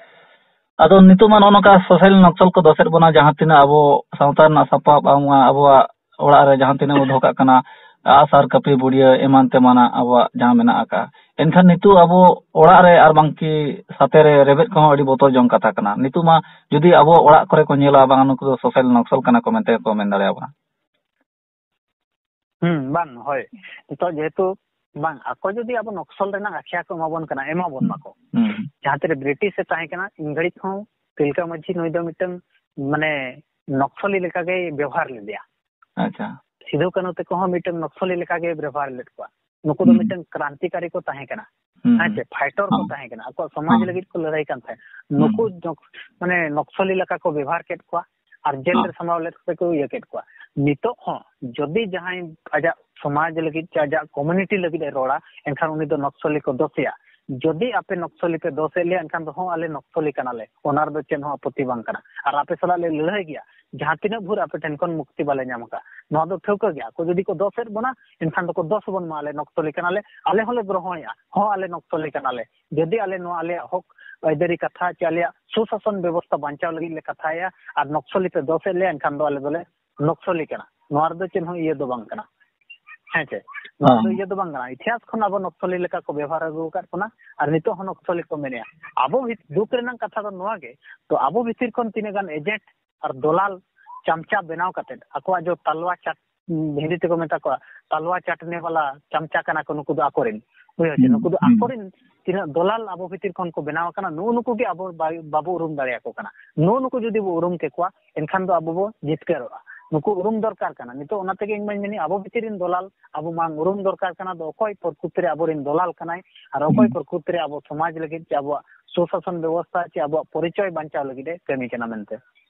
ᱟᱫᱚ ᱱᱤᱛᱚᱜ ᱢᱟ ᱱᱚᱜᱼᱚ ᱱᱚᱝᱠᱟ ᱥᱳᱥᱟᱞ ᱱᱚᱠᱥᱚᱞ ᱠᱚ ᱫᱚᱥᱮᱫ ᱵᱚᱱᱟ, ᱡᱟᱦᱟᱸ ᱛᱤᱱᱟᱹᱜ ᱟᱵᱚ ᱥᱟᱶᱛᱟ ᱨᱮᱱᱟᱜ ᱥᱟᱯᱟᱵ, ᱟᱵᱚ, ᱟᱵᱚᱣᱟᱜ ᱚᱲᱟᱜ ᱨᱮ ᱡᱟᱦᱟᱸ ᱛᱤᱱᱟᱹᱜ ᱵᱚ ᱫᱚᱦᱚ ᱠᱟᱜ ᱠᱟᱱᱟ, ᱟᱜᱼᱥᱟᱨ, ᱠᱟᱹᱯᱤ, ᱵᱩᱰᱤᱭᱟᱹ ᱮᱢᱟᱱ ᱛᱮᱢᱟᱱᱟᱜ ᱟᱵᱚᱣᱟᱜ ᱡᱟᱦᱟᱸ ᱢᱮᱱᱟᱜ ᱟᱠᱟᱜᱼᱟ᱾ ᱮᱱᱠᱷᱟᱱ ᱱᱤᱛᱚᱜ ᱟᱵᱚ ᱚᱲᱟᱜ ᱨᱮ ᱟᱨ ᱵᱟᱝᱠᱤ ᱥᱟᱛᱮ ᱨᱮ ᱨᱮᱵᱮᱫ ᱠᱚᱦᱚᱸ ᱟᱹᱰᱤ ᱵᱚᱛᱚᱨ ᱡᱚᱝ ᱠᱟᱛᱷᱟ ᱠᱟᱱᱟ᱾ ᱱᱤᱛᱚᱜ ᱢᱟ ᱡᱩᱫᱤ ᱟᱵᱚ ᱚᱲᱟᱜ ᱠᱚᱨᱮ ᱠᱚ ᱧᱮᱞᱟ, ᱵᱟᱝ ᱱᱩᱠᱩ ᱫᱚ ᱥᱳᱥᱟᱞ ᱱᱚᱠᱥᱚᱞ ᱠᱟᱱᱟ ᱠᱚ ᱢᱮᱱᱛᱮ ᱠᱚ ᱢᱮᱱ ᱫᱟᱲᱮᱭᱟᱵᱚᱱᱟ᱾ ᱦᱩᱸ, ᱵᱟᱝ, ᱦᱳᱭ᱾ ᱱᱤᱛᱚᱜ ᱡᱮᱦᱮᱛᱩ, ᱵᱟᱝ, ᱟᱠᱚ ᱡᱩᱫᱤ ᱟᱵᱚ ᱱᱚᱠᱥᱚᱞ ᱨᱮᱱᱟᱜ ᱟᱠᱷᱭᱟ ᱠᱚ ᱮᱢᱟ ᱵᱚᱱ ᱠᱟᱱᱟ, ᱮᱢᱟ ᱵᱚᱱ ᱢᱟᱠᱚ᱾ ᱦᱩᱸ᱾ ᱡᱟᱦᱟᱸ ᱛᱤᱨᱮ ᱵᱨᱤᱴᱤᱥ ᱮ ᱛᱟᱦᱮᱸ ᱠᱟᱱᱟ, ᱤᱝᱨᱮᱡᱽ ᱦᱚᱸ ᱛᱤᱞᱠᱟᱹ ᱢᱟᱹᱡᱷᱤ ᱱᱩᱭ ᱫᱚ ᱢᱤᱫᱴᱟᱝ, ᱢᱟᱱᱮ, ᱱᱚᱠᱥᱚᱞᱤ ᱞᱮᱠᱟ ᱜᱮᱭ ᱵᱮᱣᱦᱟᱨ ᱞᱮᱫᱮᱭᱟ᱾ ᱟᱪᱪᱷᱟ᱾ ᱥᱤᱫᱩ ᱠᱟᱹᱱᱦᱩ ᱛᱟᱠᱚ ᱦᱚᱸ ᱢᱤᱫᱴᱟᱝ ᱱᱚᱠᱥᱚᱞᱤ ᱞᱮᱠᱟ ᱜᱮ ᱵᱮᱣᱦᱟᱨ ᱞᱮᱫ ᱠᱚᱣᱟ᱾ ᱱᱩᱠᱩ ᱫᱚ ᱦᱩᱸ᱾ ᱢᱤᱫᱴᱟᱝ ᱠᱨᱟᱱᱛᱤᱠᱟᱨᱤ ᱠᱚ ᱛᱟᱦᱮᱸ ᱠᱟᱱᱟ᱾ ᱦᱩᱸ, ᱦᱮᱸ ᱦᱩᱸ᱾ ᱪᱮ, ᱯᱷᱟᱭᱴᱚᱨ ᱠᱚ ᱦᱚᱸ᱾ ᱛᱟᱦᱮᱸ ᱠᱟᱱᱟ, ᱟᱠᱚᱣᱟᱜ ᱥᱚᱢᱟᱡᱽ ᱦᱚᱸ᱾ ᱞᱟᱹᱜᱤᱫ ᱠᱚ ᱞᱟᱹᱲᱦᱟᱹᱭ ᱠᱟᱱ ᱛᱟᱦᱮᱸᱫ᱾ ᱦᱩᱸ᱾ ᱱᱩᱠᱩ ᱱᱚᱠ-, ᱢᱟᱱᱮ, ᱱᱚᱠᱥᱚᱞᱤ ᱞᱮᱠᱟ ᱠᱚ ᱵᱮᱣᱦᱟᱨ ᱠᱮᱫ ᱠᱚᱣᱟ ᱟᱨ ᱡᱮᱞ ᱦᱚᱸ᱾ ᱨᱮ ᱥᱟᱢᱵᱟᱣ ᱞᱮᱫ ᱠᱚᱛᱮ ᱠᱚ ᱤᱭᱟᱹ ᱠᱮᱫ ᱠᱚᱣᱟ᱾ ᱱᱤᱛᱚᱜ ᱦᱚᱸ ᱡᱩᱫᱤ ᱡᱟᱦᱟᱸᱭ ᱟᱡᱟᱜ ᱥᱚᱢᱟᱡᱽ ᱞᱟᱹᱜᱤᱫ ᱪᱮ ᱟᱡᱟᱜ ᱠᱚᱢᱤᱭᱩᱱᱤᱴᱤ ᱞᱟᱹᱜᱤᱫ ᱮ ᱨᱚᱲᱟ, ᱮᱱᱠᱷᱟᱱ ᱩᱱᱤ ᱫᱚ ᱱᱚᱠᱥᱚᱞᱤ ᱠᱚ ᱫᱳᱥᱮᱭᱟ᱾ ᱡᱩᱫᱤ ᱟᱯᱮ ᱱᱚᱠᱥᱚᱞᱤ ᱯᱮ ᱫᱳᱥᱮᱫ ᱞᱮᱭᱟ, ᱮᱱᱠᱷᱟᱱ ᱫᱚ ᱦᱚᱸ ᱟᱞᱮ ᱱᱚᱠᱥᱚᱞᱤ ᱠᱟᱱᱟᱞᱮ, ᱚᱱᱟ ᱨᱮᱫᱚ ᱪᱮᱫ ᱦᱚᱸ ᱟᱯᱚᱛᱛᱤ ᱵᱟᱝ ᱠᱟᱱᱟ᱾ ᱟᱨ ᱟᱯᱮ ᱥᱟᱞᱟᱜ ᱞᱮ ᱞᱟᱹᱲᱦᱟᱹᱭ ᱜᱮᱭᱟ, ᱡᱟᱦᱟᱸ ᱛᱤᱱᱟᱹᱜ ᱵᱷᱳᱨ ᱟᱯᱮ ᱴᱷᱮᱱ ᱠᱷᱚᱱ ᱢᱩᱠᱛᱤ ᱵᱟᱞᱮ ᱧᱟᱢ ᱟᱠᱟᱫ᱾ ᱱᱚᱣᱟ ᱫᱚ ᱴᱷᱟᱹᱣᱠᱟᱹ ᱜᱮᱭᱟ, ᱟᱠᱚ ᱡᱩᱫᱤ ᱠᱚ ᱫᱳᱥᱮᱫ ᱵᱚᱱᱟ, ᱮᱱᱠᱷᱟᱱ ᱫᱚᱠᱚ ᱫᱳᱥ ᱵᱚᱱ ᱢᱟ, ᱟᱞᱮ ᱱᱚᱠᱥᱚᱞᱤ ᱠᱟᱱᱟᱞᱮ, ᱟᱞᱮ ᱦᱚᱸᱞᱮ ᱜᱨᱚᱦᱚᱱᱮᱜᱼᱟ, ᱦᱚᱸ ᱟᱞᱮ ᱱᱚᱠᱥᱚᱞᱤ ᱠᱟᱱᱟᱞᱮ᱾ ᱡᱩᱫᱤ ᱟᱞᱮ ᱱᱚᱣᱟ ᱟᱞᱮᱭᱟᱜ ᱦᱚᱠ ᱟᱹᱭᱫᱟᱹᱨᱤ ᱠᱟᱛᱷᱟ ᱪᱮ ᱟᱞᱮᱭᱟᱜ ᱥᱩᱥᱟᱥᱚᱱ ᱵᱮᱵᱚᱥᱛᱷᱟ ᱵᱟᱧᱪᱟᱣ ᱞᱟᱹᱜᱤᱫ ᱞᱮ ᱠᱟᱛᱷᱟᱭᱟ ᱟᱨ ᱱᱚᱠᱥᱚᱞᱤ ᱯᱮ ᱫᱳᱥᱮᱫ ᱞᱮᱭᱟ, ᱮᱱᱠᱷᱟᱱ ᱫᱚ ᱟᱞᱮ ᱫᱚᱞᱮ ᱱᱚᱠᱥᱚᱞᱤ ᱠᱟᱱᱟ᱾ ᱱᱚᱣᱟ ᱨᱮᱫᱚ ᱪᱮᱫ ᱦᱚᱸ ᱤᱭᱟᱹ ᱫᱚ ᱵᱟᱝ ᱠᱟᱱᱟ᱾ ᱦᱮᱸ ᱪᱮ? ᱱᱚᱣᱟ ᱫᱚ ᱦᱚᱸ᱾ ᱤᱭᱟᱹ ᱫᱚ ᱵᱟᱝ ᱠᱟᱱᱟ᱾ ᱤᱛᱤᱦᱟᱥ ᱠᱷᱚᱱ ᱟᱵᱚ ᱱᱚᱠᱥᱚᱞᱤ ᱞᱮᱠᱟ ᱠᱚ ᱵᱮᱵᱚᱦᱟᱨ ᱟᱹᱜᱩ ᱟᱠᱟᱫ ᱵᱚᱱᱟ ᱟᱨ ᱱᱤᱛᱚᱜ ᱦᱚᱸ ᱱᱚᱠᱥᱚᱞᱤ ᱠᱚ ᱢᱮᱱᱮᱜᱼᱟ᱾ ᱟᱵᱚ ᱵᱷᱤᱛ-, ᱫᱩᱠ ᱨᱮᱱᱟᱜ ᱠᱟᱛᱷᱟ ᱫᱚ ᱱᱚᱣᱟ ᱜᱮ, ᱛᱚ ᱟᱵᱚ ᱵᱷᱤᱛᱤᱨ ᱠᱷᱚᱱ ᱛᱤᱱᱟᱹᱜ ᱜᱟᱱ ᱮᱡᱮᱱᱴ ᱟᱨ ᱫᱚᱞᱟᱞ ᱪᱟᱢᱪᱟ ᱵᱮᱱᱟᱣ ᱠᱟᱛᱮᱫ ᱟᱠᱚᱣᱟᱜ ᱡᱚ ᱛᱟᱞᱣᱟ ᱪᱟᱴ ᱦᱤᱱᱫᱤ ᱛᱮᱠᱚ ᱢᱮᱛᱟ ᱠᱚᱣᱟ ᱛᱟᱞᱣᱟ ᱪᱟᱴᱱᱮ ᱵᱟᱞᱟ ᱪᱟᱢᱪᱟ ᱠᱟᱱᱟ ᱠᱚ ᱱᱩᱠᱩ ᱫᱚ ᱟᱠᱚᱨᱮᱱ᱾ ᱵᱩᱡᱷᱟᱹᱣ ᱪᱮ? ᱦᱩᱸ, ᱱᱩᱠᱩ ᱫᱚ ᱦᱩᱸ᱾ ᱟᱠᱚᱨᱮᱱ ᱛᱤᱱᱟᱹᱜ ᱫᱚᱞᱟᱞ ᱟᱵᱚ ᱵᱷᱤᱛᱤᱨ ᱠᱷᱚᱱ ᱠᱚ ᱵᱮᱱᱟᱣ ᱟᱠᱟᱱᱟ, ᱱᱩᱜᱼᱩ ᱱᱩᱠᱩ ᱜᱮ ᱟᱵᱚ ᱵᱟᱭ-, ᱵᱟᱵᱚ ᱩᱨᱩᱢ ᱫᱟᱲᱮᱭᱟᱠᱚ ᱠᱟᱱᱟ᱾ ᱱᱩᱜᱼᱩ ᱱᱩᱠᱩ ᱡᱩᱫᱤ ᱵᱚ ᱩᱨᱩᱢ ᱠᱮᱠᱚᱣᱟ, ᱮᱱᱠᱷᱟᱱ ᱫᱚ ᱟᱵᱚ ᱵᱚ ᱡᱤᱛᱠᱟᱹᱨᱚᱜᱼᱟ᱾ ᱱᱩᱠᱩ ᱩᱨᱩᱢ ᱫᱚᱨᱠᱟᱨ ᱠᱟᱱᱟ᱾ ᱱᱤᱛᱚᱜ ᱚᱱᱟ ᱛᱮᱜᱮ ᱤᱧ ᱢᱟᱧ ᱢᱮᱱᱮᱫ, ᱟᱵᱚ ᱵᱷᱤᱛᱤᱨ ᱨᱮᱱ ᱫᱚᱞᱟᱞ ᱟᱵᱚ ᱢᱟᱲᱟᱝ ᱩᱨᱩᱢ ᱫᱚᱨᱠᱟᱨ ᱠᱟᱱᱟ, ᱫᱚ ᱚᱠᱚᱭ ᱯᱨᱚᱠᱨᱤᱛᱤ ᱨᱮ ᱟᱵᱚᱨᱮᱱ ᱫᱚᱞᱟᱞ ᱠᱟᱱᱟᱭ ᱟᱨ ᱚᱠᱚᱭ ᱦᱩᱸ᱾ ᱯᱨᱚᱠᱨᱤᱛᱤ ᱨᱮ ᱟᱵᱚ ᱥᱚᱢᱟᱡᱽ ᱞᱟᱹᱜᱤᱫ ᱪᱮ ᱟᱵᱚᱣᱟᱜ ᱥᱩᱥᱟᱥᱚᱱ ᱵᱮᱵᱚᱥᱛᱷᱟ ᱪᱮ ᱟᱵᱚᱣᱟᱜ ᱯᱚᱨᱤᱪᱚᱭ ᱵᱟᱧᱪᱟᱣ ᱞᱟᱹᱜᱤᱫ ᱮ ᱠᱟᱹᱢᱤ ᱠᱟᱱᱟ ᱢᱮᱱᱛᱮ᱾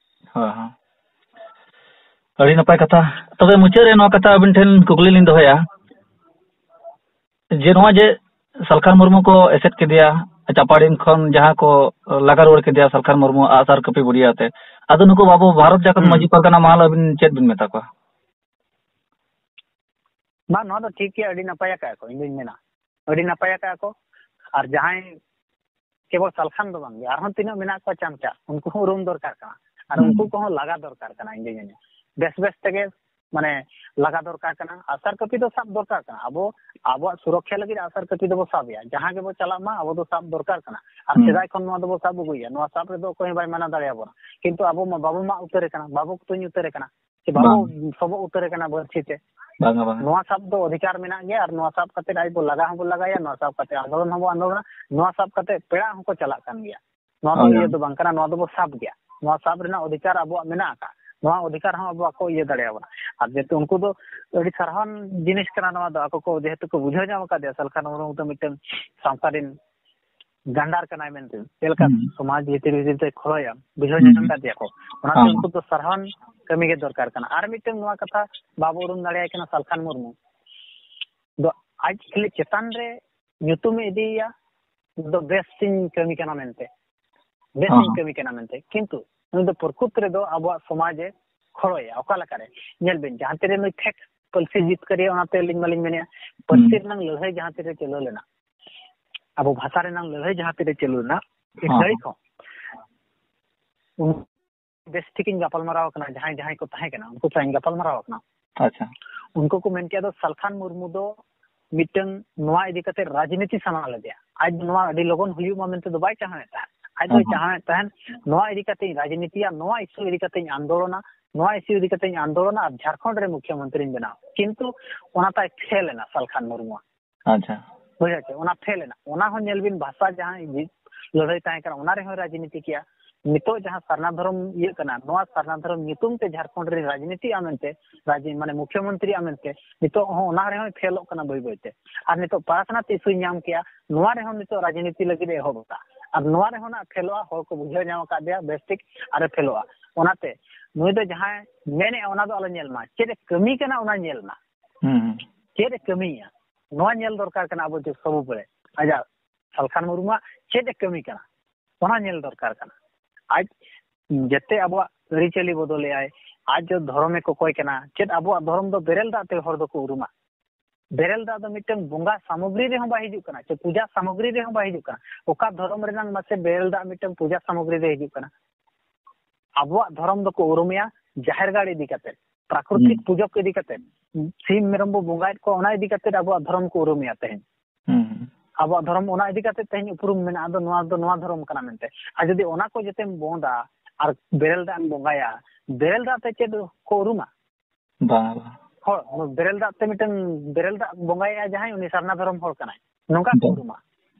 ᱦᱳᱭ, ᱦᱳᱭ᱾ ᱟᱹᱰᱤ ᱱᱟᱯᱟᱭ ᱠᱟᱛᱷᱟ᱾ ᱛᱚᱵᱮ ᱢᱩᱪᱟᱹᱫ ᱨᱮ ᱱᱚᱣᱟ ᱠᱟᱛᱷᱟ ᱟᱹᱵᱤᱱ ᱴᱷᱮᱱ ᱠᱩᱠᱞᱤ ᱞᱤᱧ ᱫᱚᱦᱚᱭᱟ ᱡᱮ ᱱᱚᱣᱟ ᱡᱮ ᱥᱟᱞᱠᱷᱟᱱ ᱢᱩᱨᱢᱩ ᱠᱚ ᱮᱥᱮᱫ ᱠᱮᱫᱮᱭᱟ, ᱪᱟᱯᱟᱲᱤᱱ ᱠᱷᱚᱱ ᱡᱟᱦᱟᱸ ᱠᱚ ᱞᱟᱜᱟ ᱨᱩᱣᱟᱹᱲ ᱠᱮᱫᱮᱭᱟ ᱥᱟᱞᱠᱷᱟᱱ ᱢᱩᱨᱢᱩ ᱟᱜᱼᱥᱟᱨ ᱠᱟᱹᱯᱤ ᱵᱩᱰᱤᱭᱟᱹ ᱟᱛᱮ, ᱟᱫᱚ ᱱᱩᱠᱩ ᱟᱵᱚ ᱵᱷᱟᱨᱚᱛ ᱡᱟᱠᱟᱛ ᱦᱩᱸ᱾ ᱢᱟᱹᱡᱷᱤ ᱯᱟᱨᱜᱟᱱᱟ ᱢᱟᱦᱟᱞ ᱟᱹᱵᱤᱱ ᱪᱮᱫ ᱵᱤᱱ ᱢᱮᱛᱟ ᱠᱚᱣᱟ? ᱵᱟᱝ, ᱱᱚᱣᱟ ᱫᱚ ᱴᱷᱤᱠ ᱜᱮᱭᱟ, ᱟᱹᱰᱤ ᱱᱟᱯᱟᱭ ᱟᱠᱟᱫ ᱠᱚ, ᱤᱧ ᱫᱩᱧ ᱢᱮᱱᱟ ᱟᱹᱰᱤ ᱱᱟᱯᱟᱭ ᱟᱠᱟᱫ ᱠᱚ᱾ ᱟᱨ ᱡᱟᱦᱟᱸᱭ ᱠᱮᱵᱚᱞ ᱥᱟᱞᱠᱷᱟᱱ ᱫᱚ ᱵᱟᱝᱜᱮ, ᱟᱨᱦᱚᱸ ᱛᱤᱱᱟᱹᱜ ᱢᱮᱱᱟᱜ ᱠᱚᱣᱟ ᱪᱟᱢᱪᱟ, ᱩᱱᱠᱩ ᱦᱚᱸ ᱩᱨᱩᱢ ᱫᱚᱨᱠᱟᱨ ᱠᱟᱱᱟ᱾ ᱟᱨ ᱦᱩᱸ᱾ ᱩᱱᱠᱩ ᱠᱚᱦᱚᱸ ᱞᱟᱜᱟ ᱫᱚᱨᱠᱟᱨ ᱠᱟᱱᱟ, ᱤᱧ ᱫᱩᱧ ᱢᱮᱱᱟ᱾ ᱵᱮᱥ ᱵᱮᱥ ᱛᱮᱜᱮ, ᱢᱟᱱᱮ, ᱞᱟᱜᱟ ᱫᱚᱨᱠᱟᱨ ᱠᱟᱱᱟ᱾ ᱟᱜᱼᱥᱟᱨ ᱠᱟᱹᱯᱤ ᱫᱚ ᱥᱟᱵ ᱫᱚᱨᱠᱟᱨ ᱠᱟᱱᱟ᱾ ᱟᱵᱚ, ᱟᱵᱚᱣᱟᱜ ᱥᱩᱨᱚᱠᱠᱷᱟ ᱞᱟᱹᱜᱤᱫ ᱟᱜᱼᱥᱟᱨ ᱠᱟᱹᱯᱤ ᱫᱚᱵᱚ ᱥᱟᱵ ᱮᱭᱟ᱾ ᱡᱟᱦᱟᱸ ᱜᱮᱵᱚ ᱪᱟᱞᱟᱜ ᱢᱟ, ᱟᱵᱚ ᱫᱚ ᱥᱟᱵ ᱫᱚᱨᱠᱟᱨ ᱠᱟᱱᱟ᱾ ᱟᱨ ᱦᱩᱸ᱾ ᱥᱮᱫᱟᱭ ᱠᱷᱚᱱ ᱱᱚᱣᱟ ᱫᱚᱵᱚ ᱥᱟᱵ ᱟᱹᱜᱩᱭᱮᱫᱟ᱾ ᱱᱚᱣᱟ ᱥᱟᱵ ᱨᱮᱫᱚ ᱚᱠᱚᱭ ᱦᱚᱸ ᱵᱟᱭ ᱢᱟᱱᱟ ᱫᱟᱲᱮᱭᱟᱵᱚᱱᱟ᱾ ᱠᱤᱱᱛᱩ ᱟᱵᱚ ᱢᱟ ᱵᱟᱵᱚ ᱢᱟᱜ ᱩᱛᱟᱹᱨ ᱟᱠᱟᱱᱟ, ᱵᱟᱵᱚ ᱛᱩᱧ ᱩᱛᱟᱹᱨ ᱟᱠᱟᱱᱟ, ᱥᱮ ᱵᱟᱵᱚ ᱵᱟᱝ᱾ ᱥᱚᱵᱚᱜ ᱩᱛᱟᱹᱨ ᱟᱠᱟᱱᱟ ᱵᱟᱹᱲᱥᱤ ᱛᱮ᱾ ᱵᱟᱝᱟ, ᱵᱟᱝᱟ᱾ ᱱᱚᱣᱟ ᱥᱟᱵ ᱫᱚ ᱚᱫᱷᱤᱠᱟᱨ ᱢᱮᱱᱟᱜ ᱜᱮᱭᱟ, ᱟᱨ ᱱᱚᱣᱟ ᱥᱟᱵ ᱠᱟᱛᱮ ᱟᱡ ᱵᱚ ᱞᱟᱜᱟ ᱦᱚᱸᱵᱚ ᱞᱟᱜᱟᱭᱟ, ᱱᱚᱣᱟ ᱥᱟᱵ ᱠᱟᱛᱮ ᱟᱱᱫᱳᱞᱚᱱ ᱦᱚᱸᱵᱚ ᱟᱱᱫᱳᱞᱚᱱᱟ, ᱱᱚᱣᱟ ᱥᱟᱵ ᱠᱟᱛᱮ ᱯᱮᱲᱟ ᱦᱚᱸᱠᱚ ᱪᱟᱞᱟᱜ ᱠᱟᱱ ᱜᱮᱭᱟ᱾ ᱱᱚᱣᱟ ᱫᱚ ᱦᱳᱭ᱾ ᱤᱭᱟᱹ ᱫᱚ ᱵᱟᱝ ᱠᱟᱱᱟ, ᱱᱚᱣᱟ ᱫᱚᱵᱚ ᱥᱟᱵ ᱜᱮᱭᱟ᱾ ᱱᱚᱣᱟ ᱥᱟᱵ ᱨᱮᱱᱟᱜ ᱚᱫᱷᱤᱠᱟᱨ ᱟᱵᱚᱣᱟᱜ ᱢᱮᱱᱟᱜ ᱟᱠᱟᱫ, ᱱᱚᱣᱟ ᱚᱫᱷᱤᱠᱟᱨ ᱦᱚᱸ ᱟᱵᱚᱣᱟᱜ ᱠᱚ ᱤᱭᱟᱹ ᱫᱟᱲᱮᱭᱟᱵᱚᱱᱟ᱾ ᱟᱨ ᱡᱮᱦᱮᱛᱩ ᱩᱱᱠᱩ ᱫᱚ ᱟᱹᱰᱤ ᱥᱟᱨᱦᱟᱣᱟᱱ ᱡᱤᱱᱤᱥ ᱠᱟᱱᱟ ᱱᱚᱣᱟ ᱫᱚ, ᱟᱠᱚ ᱠᱚ ᱡᱮᱦᱮᱛᱩ ᱠᱚ ᱵᱩᱡᱷᱟᱹᱣ ᱧᱟᱢ ᱟᱠᱟᱫᱮᱭᱟ ᱥᱟᱞᱠᱷᱟᱱ ᱢᱩᱨᱢᱩ ᱫᱚ ᱢᱤᱫᱴᱟᱝ ᱥᱟᱶᱛᱟ ᱨᱮᱱ ᱜᱟᱱᱰᱟᱨ ᱠᱟᱱᱟᱭ ᱢᱮᱱᱛᱮ, ᱪᱮᱫ ᱞᱮᱠᱟ ᱦᱩᱸ᱾ ᱥᱚᱢᱟᱡᱽ ᱵᱷᱤᱛᱤᱨ ᱵᱷᱤᱛᱤᱨ ᱛᱮ ᱠᱷᱚᱲᱚᱭᱟ, ᱵᱩᱡᱷᱟᱹᱣ ᱦᱩᱸ᱾ ᱧᱟᱢ ᱟᱠᱟᱫᱮᱭᱟ ᱠᱚ᱾ ᱚᱱᱟᱛᱮ ᱦᱚᱸ᱾ ᱩᱱᱠᱩ ᱫᱚ ᱥᱟᱨᱦᱟᱣ ᱠᱟᱹᱢᱤ ᱜᱮ ᱫᱚᱨᱠᱟᱨ ᱠᱟᱱᱟ᱾ ᱟᱨ ᱢᱤᱫᱴᱟᱝ ᱱᱚᱣᱟ ᱠᱟᱛᱷᱟ ᱵᱟᱵᱚ ᱩᱨᱩᱢ ᱫᱟᱲᱮᱭᱟᱭ ᱠᱟᱱᱟ ᱥᱟᱞᱠᱷᱟᱱ ᱢᱩᱨᱢᱩ ᱫᱚ, ᱟᱡ ᱠᱷᱟᱹᱞᱤ ᱪᱮᱛᱟᱱ ᱨᱮ ᱧᱩᱛᱩᱢᱮ ᱤᱫᱤᱭᱮᱭᱟ ᱫᱚ ᱵᱮᱥ ᱤᱧ ᱠᱟᱹᱢᱤ ᱠᱟᱱᱟ ᱢᱮᱱᱛᱮ, ᱵᱮᱥ ᱤᱧ ᱦᱚᱸ᱾ ᱠᱟᱹᱢᱤ ᱠᱟᱱᱟ ᱢᱮᱱᱛᱮ, ᱠᱤᱱᱛᱩ ᱱᱩᱭ ᱫᱚ ᱯᱨᱚᱠᱨᱤᱛ ᱨᱮᱫᱚ ᱟᱵᱚᱣᱟᱜ ᱥᱚᱢᱟᱡᱽ ᱮ ᱠᱷᱚᱲᱚᱭᱟ᱾ ᱚᱠᱟ ᱞᱮᱠᱟᱨᱮ? ᱧᱮᱞ ᱵᱤᱱ, ᱡᱟᱦᱟᱸ ᱛᱤᱨᱮ ᱱᱩᱭ ᱯᱷᱮᱠ ᱯᱟᱹᱨᱥᱤ ᱡᱤᱛᱠᱟᱹᱨᱤᱭᱟᱹ, ᱚᱱᱟᱛᱮ ᱟᱹᱞᱤᱧ ᱢᱟᱞᱤᱧ ᱢᱮᱱᱮᱫᱼᱟ, ᱯᱟᱹᱨᱥᱤ ᱦᱩᱸ᱾ ᱨᱮᱱᱟᱝ ᱞᱟᱹᱲᱦᱟᱹᱭ ᱡᱟᱦᱟᱸ ᱛᱤᱨᱮ ᱪᱟᱹᱞᱩ ᱞᱮᱱᱟ, ᱟᱵᱚ ᱵᱷᱟᱥᱟ ᱨᱮᱱᱟᱝ ᱞᱟᱹᱲᱦᱟᱹᱭ ᱡᱟᱦᱟᱸ ᱛᱤᱨᱮ ᱪᱟᱹᱞᱩ ᱞᱮᱱᱟ, ᱦᱚᱸ᱾ ᱜᱷᱟᱹᱲᱤ ᱠᱷᱚᱱ ᱩᱱ ᱵᱮᱥ ᱴᱷᱤᱠᱤᱧ ᱜᱟᱯᱟᱞᱢᱟᱨᱟᱣ ᱠᱟᱱᱟ, ᱡᱟᱦᱟᱸᱭ ᱡᱟᱦᱟᱸᱭ ᱠᱚ ᱛᱟᱦᱮᱸ ᱠᱟᱱᱟ ᱩᱱᱠᱩ ᱥᱟᱶ ᱤᱧ ᱜᱟᱯᱟᱞᱢᱟᱨᱟᱣ ᱠᱟᱱᱟ᱾ ᱟᱪᱪᱷᱟ᱾ ᱩᱱᱠᱩ ᱠᱚ ᱢᱮᱱ ᱠᱮᱫᱟ ᱫᱚ ᱥᱟᱞᱠᱷᱟᱱ ᱢᱩᱨᱢᱩ ᱫᱚ ᱢᱤᱫᱴᱟᱝ ᱱᱚᱣᱟ ᱤᱫᱤ ᱠᱟᱛᱮ ᱨᱟᱡᱽᱱᱤᱛᱤ ᱥᱟᱱᱟ ᱞᱮᱫᱮᱭᱟ, ᱟᱡ ᱱᱚᱣᱟ ᱟᱹᱰᱤ ᱞᱚᱜᱚᱱ ᱦᱩᱭᱩᱜ ᱢᱟ ᱢᱮᱱᱛᱮ ᱫᱚ ᱵᱟᱭ ᱪᱟᱦᱟᱣᱮᱫ ᱛᱟᱦᱮᱸᱫ᱾ ᱟᱡ ᱫᱚᱭ ᱦᱮᱸ, ᱦᱮᱸ᱾ ᱪᱟᱦᱟᱣᱮᱫ ᱛᱟᱦᱮᱸᱱ, ᱱᱚᱣᱟ ᱤᱫᱤ ᱠᱟᱛᱮᱧ ᱨᱟᱡᱽᱱᱤᱛᱤᱭᱟ, ᱱᱚᱣᱟ issue ᱤᱫᱤ ᱠᱟᱛᱮᱧ ᱟᱱᱫᱳᱞᱚᱱᱟ, ᱱᱚᱣᱟ issue ᱤᱫᱤ ᱠᱟᱛᱮᱧ ᱟᱱᱫᱳᱞᱚᱱᱟ ᱟᱨ ᱡᱷᱟᱲᱠᱷᱚᱸᱰ ᱨᱮ ᱢᱩᱠᱷᱭᱚᱢᱚᱱᱛᱨᱤᱧ ᱵᱮᱱᱟᱣᱟ᱾ ᱠᱤᱱᱛᱩ ᱚᱱᱟ ᱛᱟᱭ ᱯᱷᱮᱞ ᱮᱱᱟ ᱥᱟᱞᱠᱷᱟᱱ ᱢᱩᱨᱢᱩᱣᱟᱜ᱾ ᱟᱪᱪᱷᱟ᱾ ᱵᱩᱡᱷᱟᱹᱣ ᱪᱮ? ᱚᱱᱟ ᱯᱷᱮᱞ ᱮᱱᱟ᱾ ᱚᱱᱟ ᱦᱚᱸ ᱧᱮᱞ ᱵᱤᱱ, ᱵᱷᱟᱥᱟ ᱡᱟᱦᱟᱸ ᱤᱭᱟᱹ ᱞᱟᱹᱲᱦᱟᱹᱭ ᱛᱟᱦᱮᱸ ᱠᱟᱱᱟ, ᱚᱱᱟ ᱨᱮᱦᱚᱸᱭ ᱨᱟᱡᱽᱱᱤᱛᱤ ᱠᱮᱜᱼᱟ᱾ ᱱᱤᱛᱚᱜ ᱡᱟᱦᱟᱸ ᱥᱟᱨᱱᱟ ᱫᱷᱚᱨᱚᱢ ᱤᱭᱟᱹᱜ ᱠᱟᱱᱟ, ᱱᱚᱣᱟ ᱥᱟᱨᱱᱟ ᱫᱷᱚᱨᱚᱢ ᱧᱩᱛᱩᱢ ᱛᱮ ᱡᱷᱟᱲᱠᱷᱚᱸᱰ ᱨᱮ ᱨᱟᱡᱽᱱᱤᱛᱤᱜᱼᱟ ᱢᱮᱱᱛᱮ, ᱨᱟᱡᱽ-, ᱢᱟᱱᱮ ᱢᱩᱠᱷᱭᱚᱢᱚᱱᱛᱨᱤᱜᱼᱟ ᱢᱮᱱᱛᱮ, ᱱᱤᱛᱚᱜ ᱦᱚᱸ ᱚᱱᱟ ᱨᱮᱦᱚᱸᱭ ᱯᱷᱮᱞᱚᱜ ᱠᱟᱱᱟ ᱵᱟᱹᱭ ᱵᱟᱹᱭ ᱛᱮ᱾ ᱟᱨ ᱱᱤᱛᱚᱜ ᱯᱟᱨᱟᱥᱱᱟᱛᱷ ᱤᱥᱩᱭ ᱧᱟᱢ ᱠᱮᱜᱼᱟ, ᱱᱚᱣᱟ ᱨᱮᱦᱚᱸ ᱱᱤᱛᱚᱜ ᱨᱟᱡᱽᱱᱤᱛᱤ ᱞᱟᱹᱜᱤᱫ ᱮ ᱮᱦᱚᱵ ᱟᱠᱟᱫᱼᱟ᱾ ᱟᱨ ᱱᱚᱣᱟ ᱨᱮᱦᱚᱸ ᱱᱟᱜ ᱯᱷᱮᱞᱚᱜᱼᱟ, ᱦᱚᱲ ᱠᱚ ᱵᱩᱡᱷᱟᱹᱣ ᱧᱟᱢ ᱟᱠᱟᱫ ᱫᱮᱭᱟ ᱵᱮᱥ ᱴᱷᱤᱠ, ᱟᱨᱮ ᱯᱷᱮᱞᱚᱜᱼᱟ᱾ ᱚᱱᱟᱛᱮ ᱱᱩᱭ ᱫᱚ ᱡᱟᱦᱟᱸᱭ ᱢᱮᱱᱮᱜᱼᱟ, ᱚᱱᱟ ᱫᱚ ᱟᱞᱚ ᱧᱮᱞ ᱢᱟ, ᱪᱮᱫ ᱮ ᱠᱟᱹᱢᱤ ᱠᱟᱱᱟ ᱚᱱᱟ ᱧᱮᱞ ᱢᱟ᱾ ᱦᱩᱸ᱾ ᱪᱮᱫ ᱮ ᱠᱟᱹᱢᱤᱭᱮᱜᱼᱟ, ᱱᱚᱣᱟ ᱧᱮᱞ ᱫᱚᱨᱠᱟᱨ ᱠᱟᱱᱟ ᱟᱵᱚ ᱡᱚ-, ᱥᱚᱵᱩ ᱵᱮᱲᱮ᱾ ᱟᱡᱟᱜ ᱥᱟᱞᱠᱷᱟᱱ ᱢᱩᱨᱢᱩᱣᱟᱜ ᱪᱮᱫ ᱮ ᱠᱟᱹᱢᱤ ᱠᱟᱱᱟ, ᱚᱱᱟ ᱧᱮᱞ ᱫᱚᱨᱠᱟᱨ ᱠᱟᱱᱟ᱾ ᱟᱡ ᱡᱮᱛᱮ ᱟᱵᱚᱣᱟᱜ ᱟᱹᱨᱤᱪᱟᱹᱞᱤ ᱵᱚᱫᱚᱞᱮᱜᱼᱟᱭ, ᱟᱡ ᱫᱚ ᱫᱷᱚᱨᱚᱢᱮ ᱠᱚᱠᱚᱭ ᱠᱟᱱᱟ᱾ ᱪᱮᱫ ᱟᱵᱚᱣᱟᱜ ᱫᱷᱚᱨᱚᱢ ᱫᱚ ᱵᱮᱨᱮᱞ ᱫᱟᱜ ᱛᱮ ᱦᱚᱲ ᱫᱚᱠᱚ ᱩᱨᱩᱢᱟ? ᱵᱮᱨᱮᱞ ᱫᱟᱜ ᱫᱚ ᱢᱤᱫᱴᱟᱝ ᱵᱚᱸᱜᱟ ᱥᱟᱢᱚᱜᱨᱤ ᱨᱮᱦᱚᱸ ᱵᱟᱭ ᱦᱤᱡᱩᱜ ᱠᱟᱱᱟ, ᱪᱮ ᱯᱩᱡᱟ ᱥᱟᱢᱚᱜᱨᱤ ᱨᱮᱦᱚᱸ ᱵᱟᱭ ᱦᱤᱡᱩᱜ ᱠᱟᱱᱟ᱾ ᱚᱠᱟ ᱫᱷᱚᱨᱚᱢ ᱨᱮᱱᱟᱝ ᱢᱟᱥᱮ ᱵᱮᱨᱮᱞ ᱫᱟᱜ ᱢᱤᱫᱴᱟᱝ ᱯᱩᱡᱟ ᱥᱟᱢᱚᱜᱨᱤ ᱨᱮ ᱦᱤᱡᱩᱜ ᱠᱟᱱᱟ? ᱟᱵᱚᱣᱟᱜ ᱫᱷᱚᱨᱚᱢ ᱫᱚᱠᱚ ᱩᱨᱩᱢᱮᱭᱟ ᱡᱟᱦᱮᱨ ᱜᱟᱲ ᱤᱫᱤ ᱠᱟᱛᱮ, ᱯᱨᱟᱠᱨᱤᱛᱤᱠ ᱦᱩᱸ᱾ ᱯᱩᱡᱚᱠ ᱤᱫᱤ ᱠᱟᱛᱮ, ᱥᱤᱢ ᱢᱮᱨᱚᱢ ᱵᱚ ᱵᱚᱸᱜᱟᱭᱮᱫ ᱠᱚᱣᱟ, ᱚᱱᱟ ᱤᱫᱤ ᱠᱟᱛᱮ ᱟᱵᱚᱣᱟᱜ ᱫᱷᱚᱨᱚᱢ ᱠᱚ ᱩᱨᱩᱢᱮᱭᱟ ᱛᱮᱦᱮᱧ᱾ ᱦᱩᱸ᱾ ᱟᱵᱚᱣᱟᱜ ᱫᱷᱚᱨᱚᱢ ᱚᱱᱟ ᱤᱫᱤ ᱠᱟᱛᱮ ᱛᱮᱦᱮᱧ ᱩᱯᱨᱩᱢ ᱢᱮᱱᱟᱜᱼᱟ, ᱟᱫᱚ ᱱᱚᱣᱟ ᱫᱚ ᱱᱚᱣᱟ ᱫᱷᱚᱨᱚᱢ ᱠᱟᱱᱟ ᱢᱮᱱᱛᱮ᱾ ᱟᱨ ᱡᱩᱫᱤ ᱚᱱᱟ ᱠᱚ ᱡᱚᱛᱚᱢ ᱵᱚᱸᱫᱟ ᱟᱨ ᱵᱮᱨᱮᱞ ᱫᱟᱜ ᱮᱢ ᱵᱚᱸᱜᱟᱭᱟ, ᱵᱮᱨᱮᱞ ᱫᱟᱜ ᱛᱮ ᱪᱮᱫ ᱠᱚ ᱩᱨᱩᱢᱟ? ᱵᱟᱝᱟ, ᱵᱟᱝ᱾ ᱦᱚᱲ ᱵᱮᱨᱮᱞ ᱫᱟᱜ ᱛᱮ ᱢᱤᱫᱴᱟᱝ ᱵᱮᱨᱮᱞ ᱫᱟᱜ ᱵᱚᱸᱜᱟᱭᱮᱜᱼᱟ ᱡᱟᱦᱟᱸᱭ, ᱩᱱᱤ ᱥᱟᱨᱱᱟ ᱫᱷᱚᱨᱚᱢ ᱦᱚᱲ ᱠᱟᱱᱟᱭ, ᱱᱚᱝᱠᱟ ᱠᱚ ᱵᱟᱝ᱾ ᱩᱨᱩᱢᱟ᱾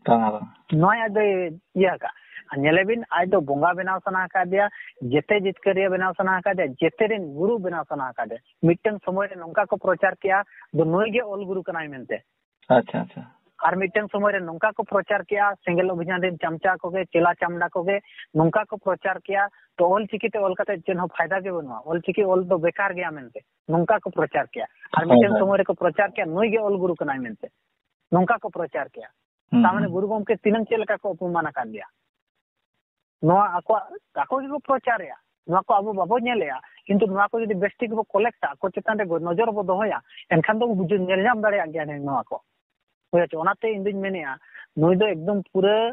ᱵᱟᱝᱟ, ᱵᱟᱝ᱾ ᱱᱚᱣᱟ ᱟᱡ ᱫᱚᱭ ᱤᱭᱟᱹ ᱟᱠᱟᱫ᱾ ᱟᱨ ᱧᱮᱞᱮ ᱵᱤᱱ, ᱟᱡ ᱫᱚ ᱵᱚᱸᱜᱟ ᱵᱮᱱᱟᱣ ᱥᱟᱱᱟ ᱟᱠᱟᱫᱮᱭᱟ, ᱡᱮᱛᱮ ᱡᱤᱛᱠᱟᱹᱨᱤᱭᱟᱹ ᱵᱮᱱᱟᱣ ᱥᱟᱱᱟ ᱟᱠᱟᱫᱮᱭᱟ, ᱡᱮᱛᱮ ᱨᱮᱱ ᱜᱩᱨᱩ ᱵᱮᱱᱟᱣ ᱥᱟᱱᱟ ᱟᱠᱟᱫᱮᱭᱟ᱾ ᱢᱤᱫᱴᱟᱝ ᱥᱚᱢᱚᱭ ᱨᱮ ᱱᱚᱝᱠᱟ ᱠᱚ ᱯᱨᱚᱪᱟᱨ ᱠᱮᱜᱼᱟ, ᱫᱚ ᱱᱩᱭ ᱜᱮ ᱚᱞ ᱜᱩᱨᱩ ᱠᱟᱱᱟᱭ ᱢᱮᱱᱛᱮ᱾ ᱟᱪᱪᱷᱟ, ᱟᱪᱪᱷᱟ᱾ ᱟᱨ ᱢᱤᱫᱴᱟᱝ ᱥᱚᱢᱚᱭ ᱨᱮ ᱱᱚᱝᱠᱟ ᱠᱚ ᱯᱨᱚᱪᱟᱨ ᱠᱮᱜᱼᱟ, ᱥᱮᱸᱜᱮᱞ ᱚᱵᱷᱤᱡᱟᱱ ᱨᱮᱱ ᱪᱟᱢᱪᱟ ᱠᱚᱜᱮ, ᱪᱮᱞᱟ ᱪᱟᱢᱰᱟ ᱠᱚᱜᱮ ᱱᱚᱝᱠᱟ ᱠᱚ ᱯᱨᱚᱪᱟᱨ ᱠᱮᱜᱼᱟ, ᱛᱚ ᱚᱞ ᱪᱤᱠᱤ ᱛᱮ ᱚᱞ ᱠᱟᱛᱮ ᱪᱮᱫ ᱦᱚᱸ ᱯᱷᱟᱭᱫᱟ ᱜᱮ ᱵᱟᱹᱱᱩᱜᱼᱟ, ᱚᱞ ᱪᱤᱠᱤ ᱚᱞ ᱫᱚ ᱵᱮᱠᱟᱨ ᱜᱮᱭᱟ ᱢᱮᱱᱛᱮ ᱱᱚᱝᱠᱟ ᱠᱚ ᱯᱨᱚᱪᱟᱨ ᱠᱮᱜᱼᱟ᱾ ᱟᱨ ᱦᱳᱭ, ᱢᱤᱫᱴᱟᱝ ᱦᱳᱭ᱾ ᱥᱚᱢᱚᱭ ᱨᱮᱠᱚ ᱯᱨᱚᱪᱟᱨ ᱠᱮᱜᱼᱟ, ᱱᱩᱭ ᱜᱮ ᱚᱞ ᱜᱩᱨᱩ ᱠᱟᱱᱟᱭ ᱢᱮᱱᱛᱮ ᱱᱚᱝᱠᱟ ᱠᱚ ᱯᱨᱚᱪᱟᱨ ᱠᱮᱜᱼᱟ᱾ ᱦᱩᱸ, ᱛᱟᱨ ᱢᱟᱱᱮ ᱦᱩᱸ᱾ ᱜᱩᱨᱩ ᱜᱚᱢᱠᱮ ᱛᱤᱱᱟᱹᱝ ᱪᱮᱫ ᱞᱮᱠᱟ ᱠᱚ ᱚᱯᱚᱢᱟᱱ ᱟᱠᱟᱫ ᱞᱮᱭᱟ, ᱱᱚᱣᱟ ᱟᱠᱚᱣᱟᱜ, ᱟᱠᱚ ᱜᱮᱠᱚ ᱯᱨᱚᱪᱟᱨᱮᱜᱼᱟ᱾ ᱱᱚᱣᱟ ᱠᱚ ᱟᱵᱚ ᱵᱟᱵᱚ ᱧᱮᱞᱮᱜᱼᱟ, ᱠᱤᱱᱛᱩ ᱱᱚᱣᱟ ᱠᱚ ᱡᱩᱫᱤ ᱵᱮᱥ ᱴᱷᱤᱠ ᱵᱚ ᱠᱚᱞᱮᱠᱴᱟ, ᱟᱠᱚ ᱪᱮᱛᱟᱱ ᱨᱮ ᱱᱚᱡᱚᱨ ᱵᱚ ᱫᱚᱦᱚᱭᱟ, ᱮᱱᱠᱷᱟᱱ ᱫᱚ ᱵᱩᱡᱷᱟᱹᱣ ᱧᱮᱞ ᱧᱟᱢ ᱫᱟᱲᱮᱭᱟᱜ ᱜᱮᱭᱟ ᱱᱚᱣᱟ ᱠᱚ᱾ ᱦᱳᱭ ᱦᱚᱪᱚ, ᱚᱱᱟᱛᱮ ᱤᱧ ᱫᱩᱧ ᱢᱮᱱᱮᱜᱼᱟ, ᱱᱩᱭ ᱫᱚ ᱮᱠᱫᱚᱢ ᱯᱩᱨᱟᱹ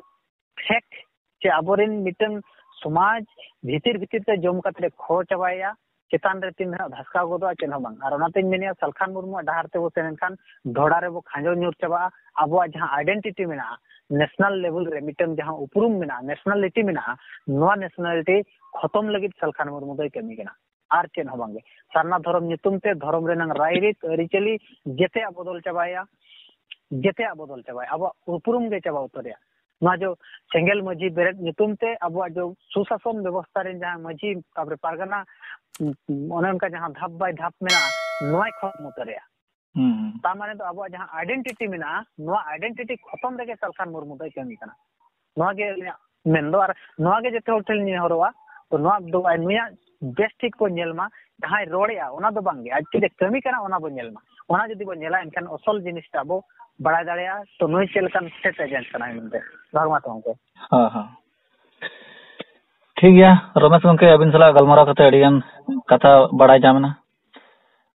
ᱯᱷᱮᱠ, ᱪᱮ ᱟᱵᱚᱨᱮᱱ ᱢᱤᱫᱴᱟᱝ ᱥᱚᱢᱟᱡᱽ ᱵᱷᱤᱛᱤᱨ ᱵᱷᱤᱛᱤᱨ ᱛᱮ ᱡᱚᱢ ᱠᱟᱛᱮ ᱠᱷᱚ ᱪᱟᱵᱟᱭᱮᱭᱟ᱾ ᱪᱮᱛᱟᱱ ᱨᱮ ᱛᱤᱱ ᱫᱷᱟᱣ ᱫᱷᱟᱥᱠᱟᱣ ᱜᱚᱫᱚᱜᱼᱟ, ᱪᱮᱫ ᱦᱚᱸ ᱵᱟᱝ᱾ ᱟᱨ ᱚᱱᱟᱛᱮᱧ ᱢᱮᱱᱮᱫᱼᱟ, ᱥᱟᱞᱠᱷᱟᱱ ᱢᱩᱨᱢᱩᱣᱟᱜ ᱰᱟᱦᱟᱨ ᱛᱮᱵᱚ ᱥᱮᱱ ᱮᱱᱠᱷᱟᱱ ᱰᱷᱚᱲᱟ ᱨᱮᱵᱚ ᱠᱷᱟᱸᱡᱚ ᱧᱩᱨ ᱪᱟᱵᱟᱜᱼᱟ᱾ ᱟᱵᱚᱣᱟᱜ ᱡᱟᱦᱟᱸ ᱟᱭᱰᱮᱱᱴᱤᱴᱤ ᱢᱮᱱᱟᱜᱼᱟ, ᱱᱮᱥᱱᱟᱞ ᱞᱮᱵᱮᱞ ᱨᱮ ᱢᱤᱫᱴᱟᱝ ᱡᱟᱦᱟᱸ ᱩᱯᱨᱩᱢ ᱢᱮᱱᱟᱜᱼᱟ, ᱱᱮᱥᱱᱟᱞᱤᱴᱤ ᱢᱮᱱᱟᱜᱼᱟ, ᱱᱚᱣᱟ ᱱᱮᱥᱱᱟᱞᱤᱴᱤ ᱠᱷᱚᱛᱚᱢ ᱞᱟᱹᱜᱤᱫ ᱥᱟᱞᱠᱷᱟᱱ ᱢᱩᱨᱢᱩ ᱫᱚᱭ ᱠᱟᱹᱢᱤ ᱠᱟᱱᱟ, ᱟᱨ ᱪᱮᱫ ᱦᱚᱸ ᱵᱟᱝᱜᱮ᱾ ᱥᱟᱨᱱᱟ ᱫᱷᱚᱨᱚᱢ ᱧᱩᱛᱩᱢ ᱛᱮ ᱫᱷᱚᱨᱚᱢ ᱨᱮᱱᱟᱝ ᱨᱟᱭᱨᱤᱛ, ᱟᱹᱨᱤᱪᱟᱹᱞᱤ ᱡᱮᱛᱮᱭᱟᱜ ᱵᱚᱫᱚᱞ ᱪᱟᱵᱟᱭᱟ, ᱡᱮᱛᱮᱭᱟᱜ ᱵᱚᱫᱚᱞ ᱪᱟᱵᱟᱭᱟ, ᱟᱵᱚᱣᱟᱜ ᱩᱯᱨᱩᱢ ᱜᱮ ᱪᱟᱵᱟ ᱩᱛᱟᱹᱨᱮᱭᱟ᱾ ᱱᱚᱣᱟ ᱡᱚ ᱥᱮᱸᱜᱮᱞ ᱢᱟᱹᱡᱷᱤ ᱵᱮᱨᱮᱫ ᱧᱩᱛᱩᱢ ᱛᱮ ᱟᱵᱚᱣᱟᱜ ᱡᱚ ᱥᱩᱥᱟᱥᱚᱱ ᱵᱮᱵᱚᱥᱛᱷᱟ ᱨᱮᱱ ᱡᱟᱦᱟᱸ ᱢᱟᱹᱡᱷᱤ, ᱛᱟᱯᱚᱨᱮ ᱯᱟᱨᱜᱟᱱᱟ, ᱚᱱᱮ ᱚᱱᱠᱟ ᱡᱟᱦᱟᱸ ᱫᱷᱟᱯ ᱵᱟᱭ ᱫᱷᱟᱯ ᱢᱮᱱᱟᱜᱼᱟ, ᱱᱚᱣᱟᱭ ᱠᱷᱚᱛᱚᱢ ᱩᱛᱟᱹᱨᱮᱭᱟ᱾ ᱦᱩᱸ᱾ ᱛᱟᱨ ᱢᱟᱱᱮ ᱫᱚ ᱟᱵᱚᱣᱟᱜ ᱡᱟᱦᱟᱸ ᱟᱭᱰᱮᱱᱴᱤᱴᱤ ᱢᱮᱱᱟᱜᱼᱟ, ᱱᱚᱣᱟ ᱟᱭᱰᱮᱱᱴᱤᱴᱤ ᱠᱷᱚᱛᱚᱢ ᱨᱮᱜᱮ ᱥᱟᱞᱠᱷᱟᱱ ᱢᱩᱨᱢᱩ ᱫᱚᱭ ᱠᱟᱹᱢᱤ ᱠᱟᱱᱟ᱾ ᱱᱚᱣᱟ ᱜᱮ ᱟᱹᱞᱤᱧᱟᱜ ᱢᱮᱱ ᱫᱚ᱾ ᱟᱨ ᱱᱚᱣᱟ ᱜᱮ ᱡᱚᱛᱚ ᱦᱚᱲ ᱴᱷᱮᱱ ᱞᱤᱧ ᱱᱮᱦᱚᱨᱚᱜᱼᱟ, ᱛᱚ ᱱᱚᱣᱟ ᱫᱚ ᱱᱩᱭᱟᱜ ᱵᱮᱥ ᱴᱷᱤᱠ ᱠᱚ ᱧᱮᱞ ᱢᱟ, ᱡᱟᱦᱟᱸᱭ ᱨᱚᱲᱮᱜᱼᱟ ᱚᱱᱟ ᱫᱚ ᱵᱟᱝᱜᱮ, ᱟᱡ ᱪᱮᱫ ᱮ ᱠᱟᱹᱢᱤ ᱠᱟᱱᱟ ᱚᱱᱟ ᱵᱚ ᱧᱮᱞ ᱢᱟ᱾ ᱚᱱᱟ ᱡᱩᱫᱤ ᱵᱚ ᱧᱮᱞᱟ, ᱮᱱᱠᱷᱟᱱ ᱚᱥᱚᱞ ᱡᱤᱱᱤᱥᱴᱟ ᱵᱚ ᱵᱟᱲᱟᱭ ᱫᱟᱲᱮᱭᱟᱜᱼᱟ, ᱛᱚ ᱱᱩᱭ ᱪᱮᱫ ᱞᱮᱠᱟᱱ ᱥᱮᱴ ᱮᱡᱮᱱᱴ ᱠᱟᱱᱟᱭ ᱢᱮᱱᱛᱮ᱾ ᱡᱚᱦᱟᱨ ᱢᱟ ᱜᱚᱢᱠᱮ᱾ ᱦᱮᱸ, ᱦᱮᱸ᱾ ᱴᱷᱤᱠ ᱜᱮᱭᱟ, ᱨᱚᱢᱮᱥ ᱜᱚᱢᱠᱮ, ᱟᱹᱵᱤᱱ ᱥᱟᱞᱟᱜ ᱜᱟᱞᱢᱟᱨᱟᱣ ᱠᱟᱛᱮ ᱟᱹᱰᱤ ᱜᱟᱱ ᱠᱟᱛᱷᱟ ᱵᱟᱲᱟᱭ ᱧᱟᱢ ᱮᱱᱟ᱾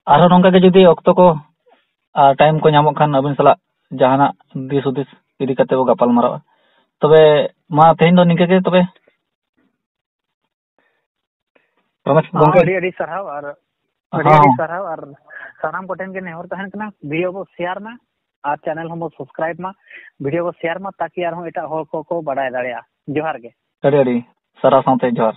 ᱟᱨᱦᱚᱸ ᱱᱚᱝᱠᱟ ᱜᱮ ᱡᱩᱫᱤ ᱚᱠᱛᱚ ᱠᱚ ᱟᱨ ᱴᱟᱭᱤᱢ ᱠᱚ ᱧᱟᱢᱚᱜ ᱠᱷᱟᱱ, ᱟᱹᱵᱤᱱ ᱥᱟᱞᱟᱜ ᱡᱟᱦᱟᱱᱟᱜ ᱫᱤᱥ ᱦᱩᱫᱤᱥ ᱤᱫᱤ ᱠᱟᱛᱮ ᱵᱚ ᱜᱟᱯᱟᱞ ᱢᱟᱨᱟᱣᱟ᱾ ᱛᱚᱵᱮ ᱢᱟ ᱛᱮᱦᱮᱧ ᱫᱚ ᱱᱤᱝᱠᱟᱹ ᱜᱮ ᱛᱚᱵᱮ᱾ ᱨᱚᱢᱮᱥ ᱜᱚᱢᱠᱮ᱾ ᱟᱹᱰᱤ ᱟᱹᱰᱤ ᱥᱟᱨᱦᱟᱣ ᱟᱨ ᱟᱹᱰᱤ ᱦᱚᱸ᱾ ᱟᱹᱰᱤ ᱥᱟᱨᱦᱟᱣ ᱟᱨ ᱥᱟᱱᱟᱢ ᱠᱚᱴᱷᱮᱱ ᱜᱮ ᱱᱮᱦᱚᱨ ᱛᱟᱦᱮᱱ ᱠᱟᱱᱟ, ᱵᱷᱤᱰᱤᱭᱳ ᱵᱚ ᱥᱮᱭᱟᱨ ᱢᱟ ᱟᱨ ᱪᱮᱱᱮᱞ ᱦᱚᱸᱵᱚ ᱥᱟᱵᱥᱠᱨᱟᱭᱤᱵ ᱢᱟ, ᱵᱷᱤᱰᱤᱭᱳ ᱵᱚ ᱥᱮᱭᱟᱨ ᱢᱟ, ᱛᱟᱠᱤ ᱟᱨᱦᱚᱸ ᱮᱴᱟᱜ ᱦᱚᱲ ᱠᱚᱠᱚ ᱵᱟᱰᱟᱭ ᱫᱟᱲᱮᱭᱟᱜᱼᱟ᱾ ᱡᱚᱦᱟᱨ ᱜᱮ᱾ ᱟᱹᱰᱤ ᱟᱹᱰᱤ ᱥᱟᱨᱦᱟᱣ ᱥᱟᱶᱛᱮ ᱡᱚᱦᱟᱨ᱾